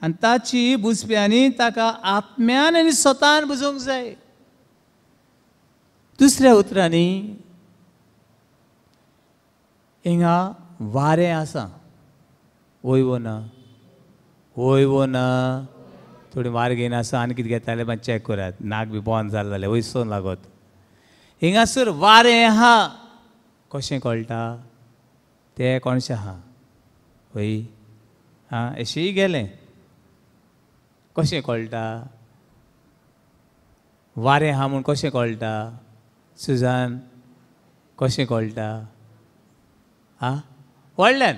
आनी ताची बुजप्यांनी ताका आत्म्यान आनी स्वतान बुजोवंक जाय. दुसऱ्या उतरांनी हिंगा वारें आसा, वय वो ना, वय वो ना, थोडी वारें घेयना आसा आनी कितें घेताले मातशें चॅक करात, नाक बी बंद जालें जाल्यार वयसोन लागत. हिंगासर वारें आहा, कशें कळटा? तें कोणशें आहा वय, आं अशेंय गेलें, कशें कळटा? वारें आहा म्हूण कशें कळटा? सुजान कशें कळटा? आं व्हडल्यान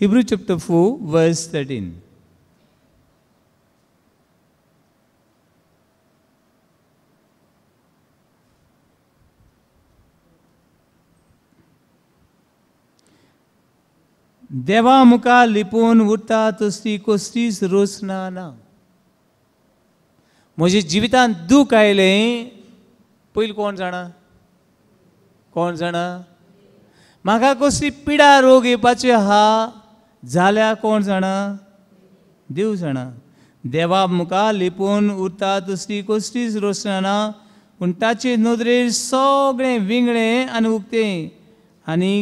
Hebrew chapter 4 verse 13. देवा मुखार लिपून उरता तसली कसलीच रचना ना. म्हज्या जिवितांत दूख आयलें पयलीं कोण जाणा, कोण जाणा? म्हाका कसली पिडा रोग येवपाची आहा जाल्यार कोण जाणा? देव जाणा. देवा मुखार लिपून उरता तसली कसलीच रचना ना, पूण ताचे नदरेर सगळें विंगळें आनी उक्तें, आनी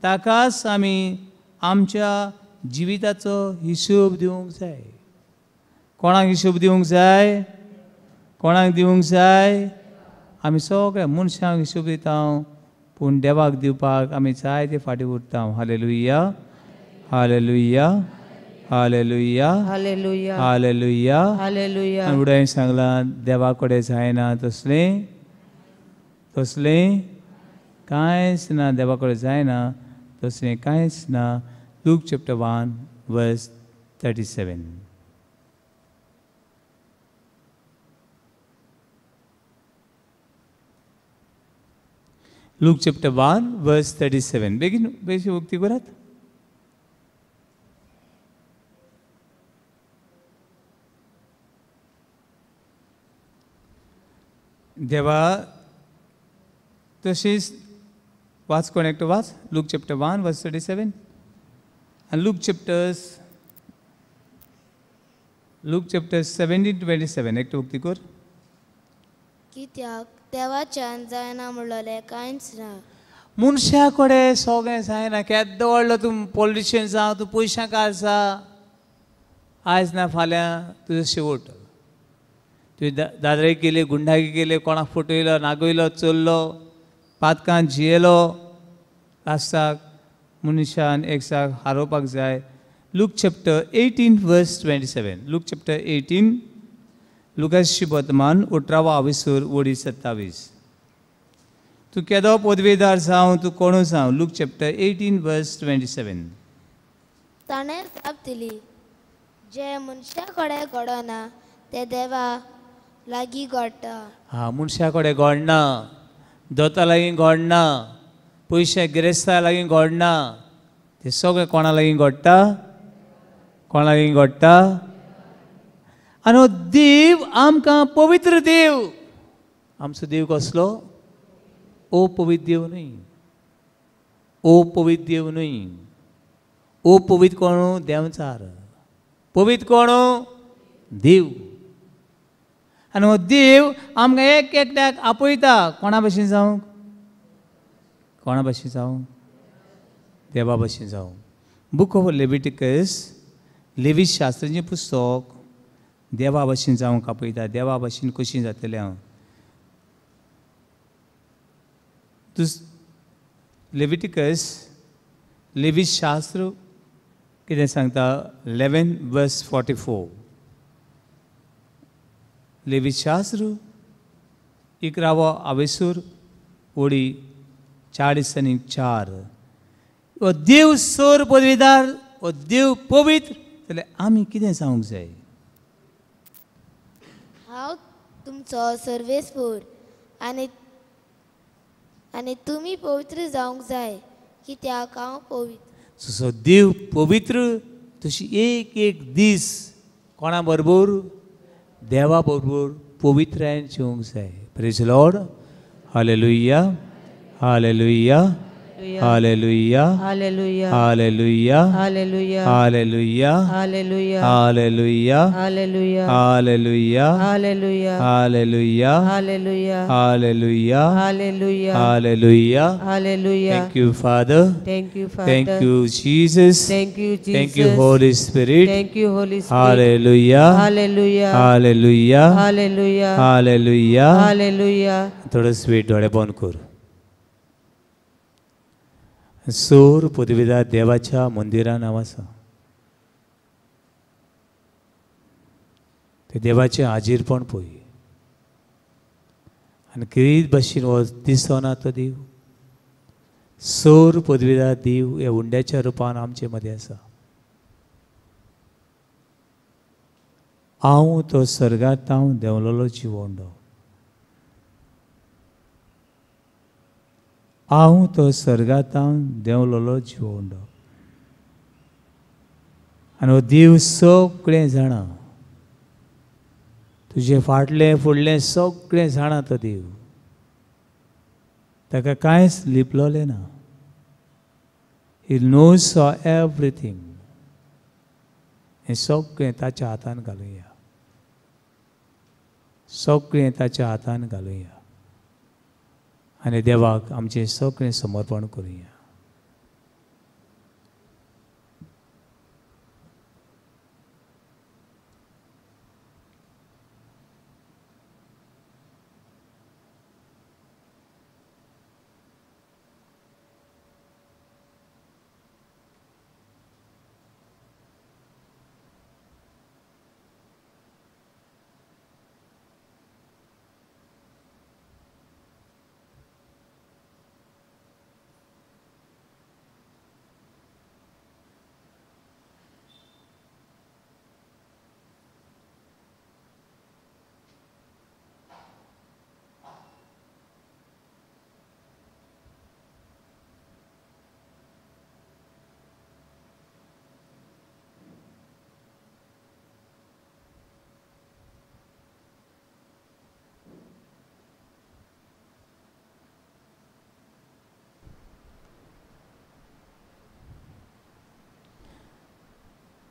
ताकाच आमी आमच्या जिविताचो हिशोब दिवंक जाय. कोणाक हिशोब दिवंक जाय? कोणाक दिवंक जाय? आमी सगळ्या मनशांक हिशोब दिता, पूण देवाक दिवपाक आमी जायते फाटीं उरता. Hallelujah, hallelujah, hallelujah, hallelujah, hallelujah, hallelujah. आनी फुडें सांगलां देवा कडेन जायना तसलें, तसलें कांयच ना, देवा कडेन जायना तसलें कांयच ना. Luke chapter 1 verse 37. Luke chapter 1 verse 37. बेगीन बेशी उक्ती करात. देवा तशीच वाच, कोण एकटो वाच. Luke chapter 1 verse 37 आनी लूक चॅप्टर 17:27. एकटो उक्ती कर. कित्याक देवाच्यान जायना म्हणलें कांयच ना. मनशा कडेन सगळें जायना. केदो व्हडलो तूं पॉलिटिशियन जावं, तूं पयशांकार जा, आयज ना फाल्यां तुजो शेवट. तुवें दादरे केले, गुंडागी केले, कोणाक फटयलो, नागयलो, चल्लो, पातकान जियेलो, लास्टाक मनशान एकसाक हारोवपाक जाय. Luke chapter 18 verse 27. Luke chapter 18, लुकाशी वर्तमान 18 आविसूर ओडी 27. तूं केदो पदवेदार जावं, तूं कोणू जावं. लूक चॅप्टर 18 वर्स 27. ताणें जाप दिली, जें मनशा कडेन घडना तें देवा लागीं घडटा. हा, मनशा कडेन घडना, दोता लागीं घडना, पयशे गिरेस्ता लागीं घडना, तें सगळें कोणा लागीं घडटा? कोणा लागीं घडटा? आनी हो देव आमकां पवित्र देव. आमचो देव कसलो? अपवित्र देव न्हय, अपवित्र देव न्हय. अपवित्र कोण? देंवचार. पवित्र कोण? देव. आनी हो देव आमकां एक एकट्याक आपयता. कोणा भशेन जावंक? कोणा भशेन जावंक? देवा भशेन जावंक. बूक ऑफ लेविटिकस, लेवी शास्त्राचें पुस्तक, देवा भशेन जावंक आपयता. देवा भशेन कशी जातलें हांव? लेविटिकस, लेवी शास्त्र कितें सांगता? 11 वर्स 44. लेवी शास्त्र 11 आवेसूर ओडी 44. हो देव सोर पदवीदार, हो देव पवित्र, जाल्यार आमी कितें जावंक जाय? हांव तुमचो सर्वेस्पूर आनी आनी तुमी पवित्र जावंक जाय, कित्याक हांव पवित्र. जसो देव पवित्र तशी एक एक दीस कोणा बरोबर? देवा बरोबर पवित्रायेन जिवंक जाय. Praise Lord. Hallelujah, hallelujah, hallelujah, hallelujah, hallelujah, hallelujah, hallelujah, hallelujah, hallelujah, hallelujah, hallelujah, hallelujah, hallelujah, hallelujah, hallelujah, hallelujah, hallelujah. Hallelujah. Thank you Father, thank you Father, thank you Jesus, thank you Jesus, thank you Holy Spirit, thank you Holy Spirit. Hallelujah, hallelujah, hallelujah, hallelujah, hallelujah. Hallelujah. थोडो स्वीट डोळे बंद कर. सोर पदवीदार देवाच्या मंदिरान हांव आसा. ते देवाचें हाजीरपण पळय आनी किरीत भाशेन हो दिसना तो देव. सोर पदवीदार देव ह्या उंड्याच्या रुपान आमचे मदें आसा. हांव तो सर्गांत हांव देंवलेलो जिवोंडो, हांव तो सर्गांत हांव देंवलेलो जिवोंडो. आनी हो देव सगळें जाणा, तुजें फाटलें फुडलें सगळें जाणा तो देव, ताका कांयच लिपलोलें ना. He knows everything. हें सगळें ताच्या हातान घालुया, सगळें ताच्या हातान घालुया आनी देवाक आमचें सगळें समर्पण करुया.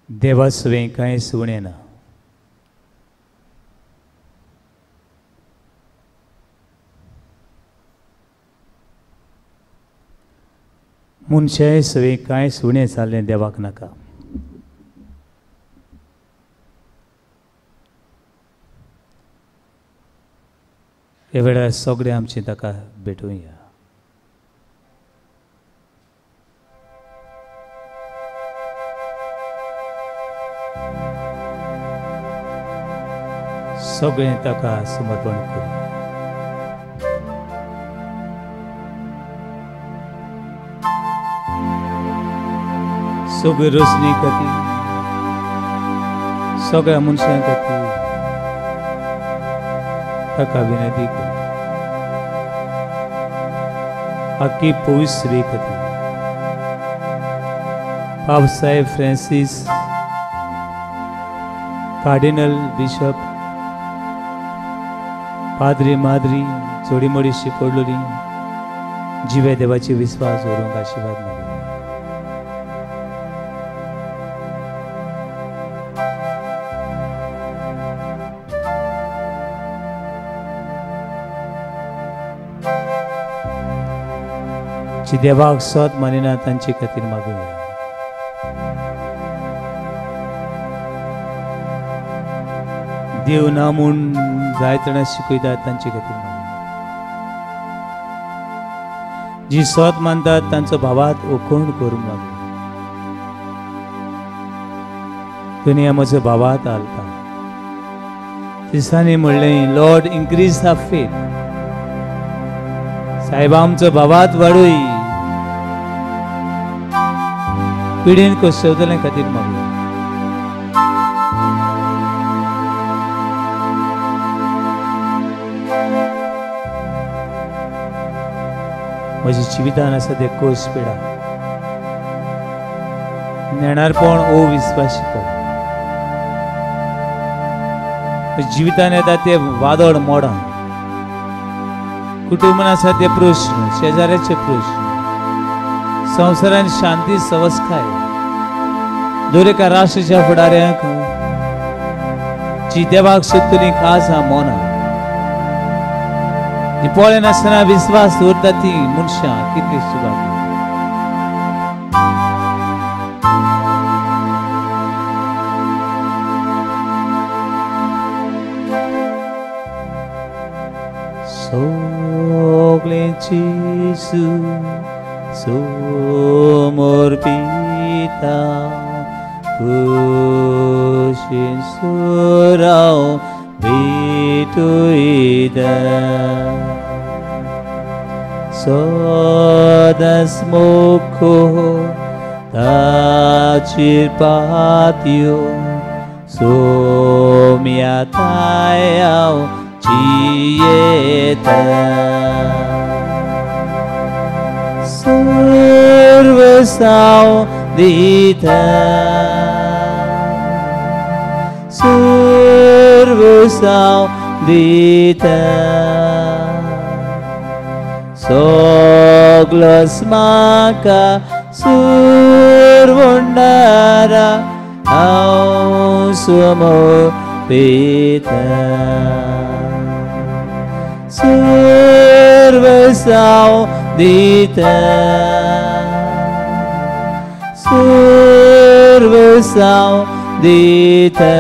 देवा सवें कांयच उणें ना. मनशाय सवें कांयच उणें जाल्लें देवाक नाका. ह्या वेळार सगळें आमचें ताका भेटुया. सगळें ताका समर्पण करूं. सगळे रोशनी खातीर, सगळ्या मनशां खातीर ताका विनंती करूं. आख्खी पवित्र खातीर पाप साहेब फ्रांसीस, कार्डिनल बिशप, पाद्री माद्री, चोडीमोडी शिपडलोली जिवे देवाचे विस्वास दवरूंक आशिर्वाद मागुया. जी देवाक सत मानिना तांचे खातीर मागुया. देव ना म्हूण जायत जाणां शिकयतात तांचे खातीर मागुया. जी सत मानतात तांचो भावात ओखण करूंक लागलो. दुनिया म्हजो भावात हालता. दिसांनी म्हणलें, लॉर्ड इन्क्रीज the faith. साहेबा आमचो भावात वाडय. पिडेन कोसवतले खातीर मागुया. म्हज्या जिवितान आसा ते कोश पिडा, नेणारपण ओ विस्वाशीपण, जिवितान येता ते वादळ मोडां, कुटुंबान आसा ते प्रश्न, शेजाऱ्याचे प्रश्न, संवसारान शांती सवसकाय, दर एका राष्ट्राच्या फुडाऱ्यांक जी देवाक सोदतली खास हा मोना, जी पळयनासतना विस्वास दवरता ती मनशां कितली सुभागी. सगळें जेजू समर्पिता, कुशीन सुराव भेटुयता, सदांच मोखो ताचेर पातयो, सोम्या थाय हांव जियेता सर्वसांव दिता सर्वसांव दिता सगलोच म्हाका सुरवंडारा हांव समर्पिता सर्वसांव दिता सर्वसांव दिता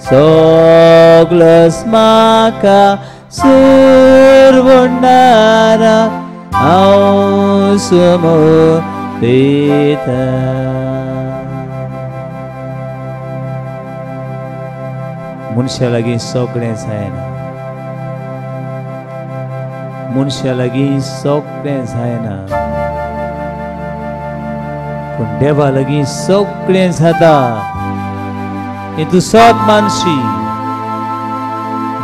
सगलोच म्हाका सुरवंडारा हांव समर्पिता. मनशा लागीं सगळें जायना, मनशा लागीं सगळें जायना, पूण देवा लागीं सगळें जाता. हें तूं सत मानशी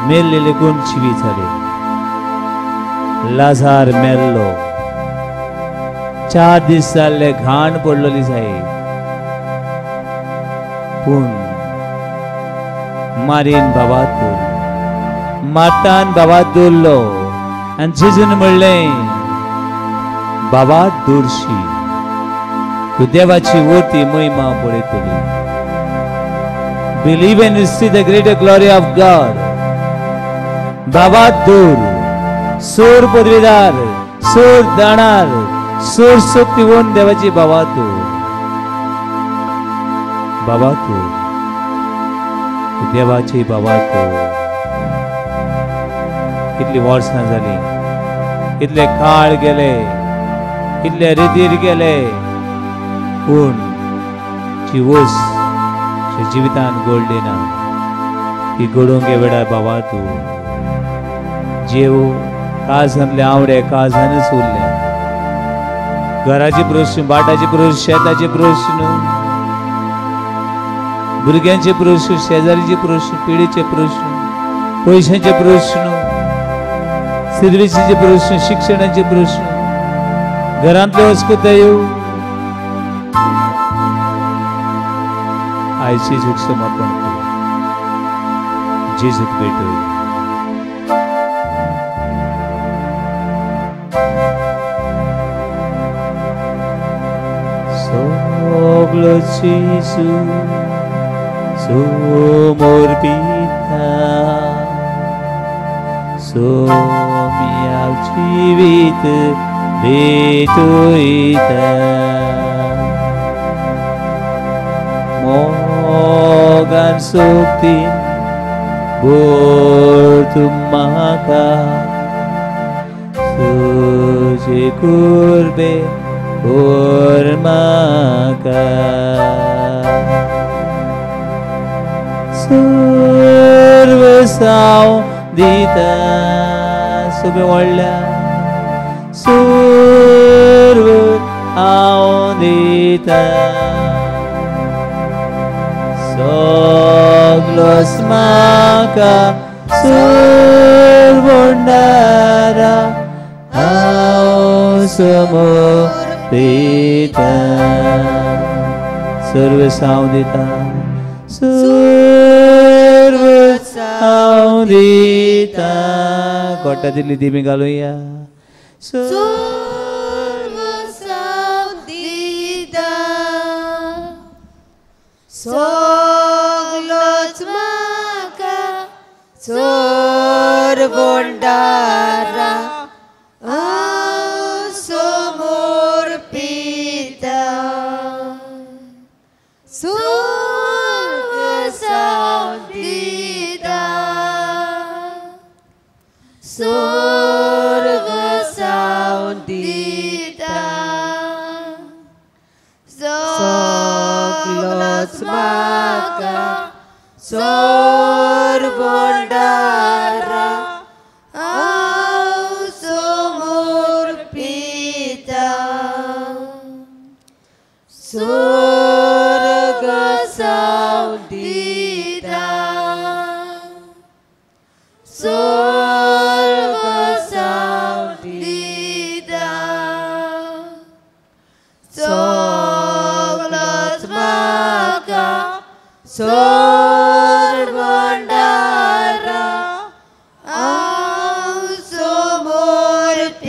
मेल्ले लेगून जिवी जाले. लाजार मेल्लो, 4 दीस जाल्ले घाण पडलेली जाय, पूण मारीन बाबा दवरलो, मार्तान बाबा दवरलो आनी जेजून म्हणलें बाबा दवरशी, तूं देवाची वरती महिमा पळयतली. Believe and receive the greater glory of God. बाबा दवर, सोर पदवीदार, सोर दाणार, सोर शक्ती होऊन देवाची बाबा दवर, बाबा दवर, देवाची बाबा दवर. कितली वर्सां जाली, कितले काळ गेले, कितले रितीर गेले, पूण जी वस्त जिवितान घडली ना ती घडोवंक वेळार बाबा तूं जेव. काळजांतले आवडे काळजानच उरले. घराचे प्रश्न, बाटाचे प्रश्न, शेताचे प्रश्न, भुरग्यांचे प्रश्न, शेजारीचे प्रश्न, पिढीचे प्रश्न, पयशांचे प्रश्न, सर्विसीचे प्रश्न, शिक्षणाचे प्रश्न, घरांतले अस्कतायो. आयज जेजूक समर्पण करूं, जेजूक भेटय. सगलो जेजू समर्पिता, सोम्या जिवीत भेटयता. मोगान सोबतीन भर तूं म्हाका, तुजे कुर्बे भर म्हाका. सर्वसांव दिता सगळें व्हडल्या, सर्व हांव दिता. सगलोच म्हाका सुरवंडारा हांव समर्पिता. सर्वसांव दिता, सर्वसांव दिता. कोटा दिल्ली दिमी घालुया. सर्वसांव दिता, सगलोच म्हाका सुरवंडारा हांव समर्पिता. सर्वसांव दिता, सर्वसांव दिता, सगलोच म्हाका सुरवंडारा हांव समर्पिता. दिता, स्वर्ग सावन दिता, सगलोच म्हाका सोर भंडारा हांव समर्पिता,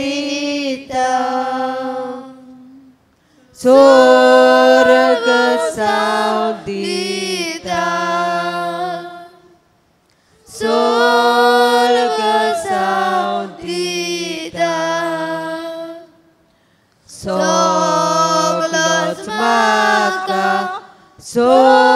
स्वर्ग सावन दिता, स्वर्ग सावन दिता, सगलोच म्हाका सोर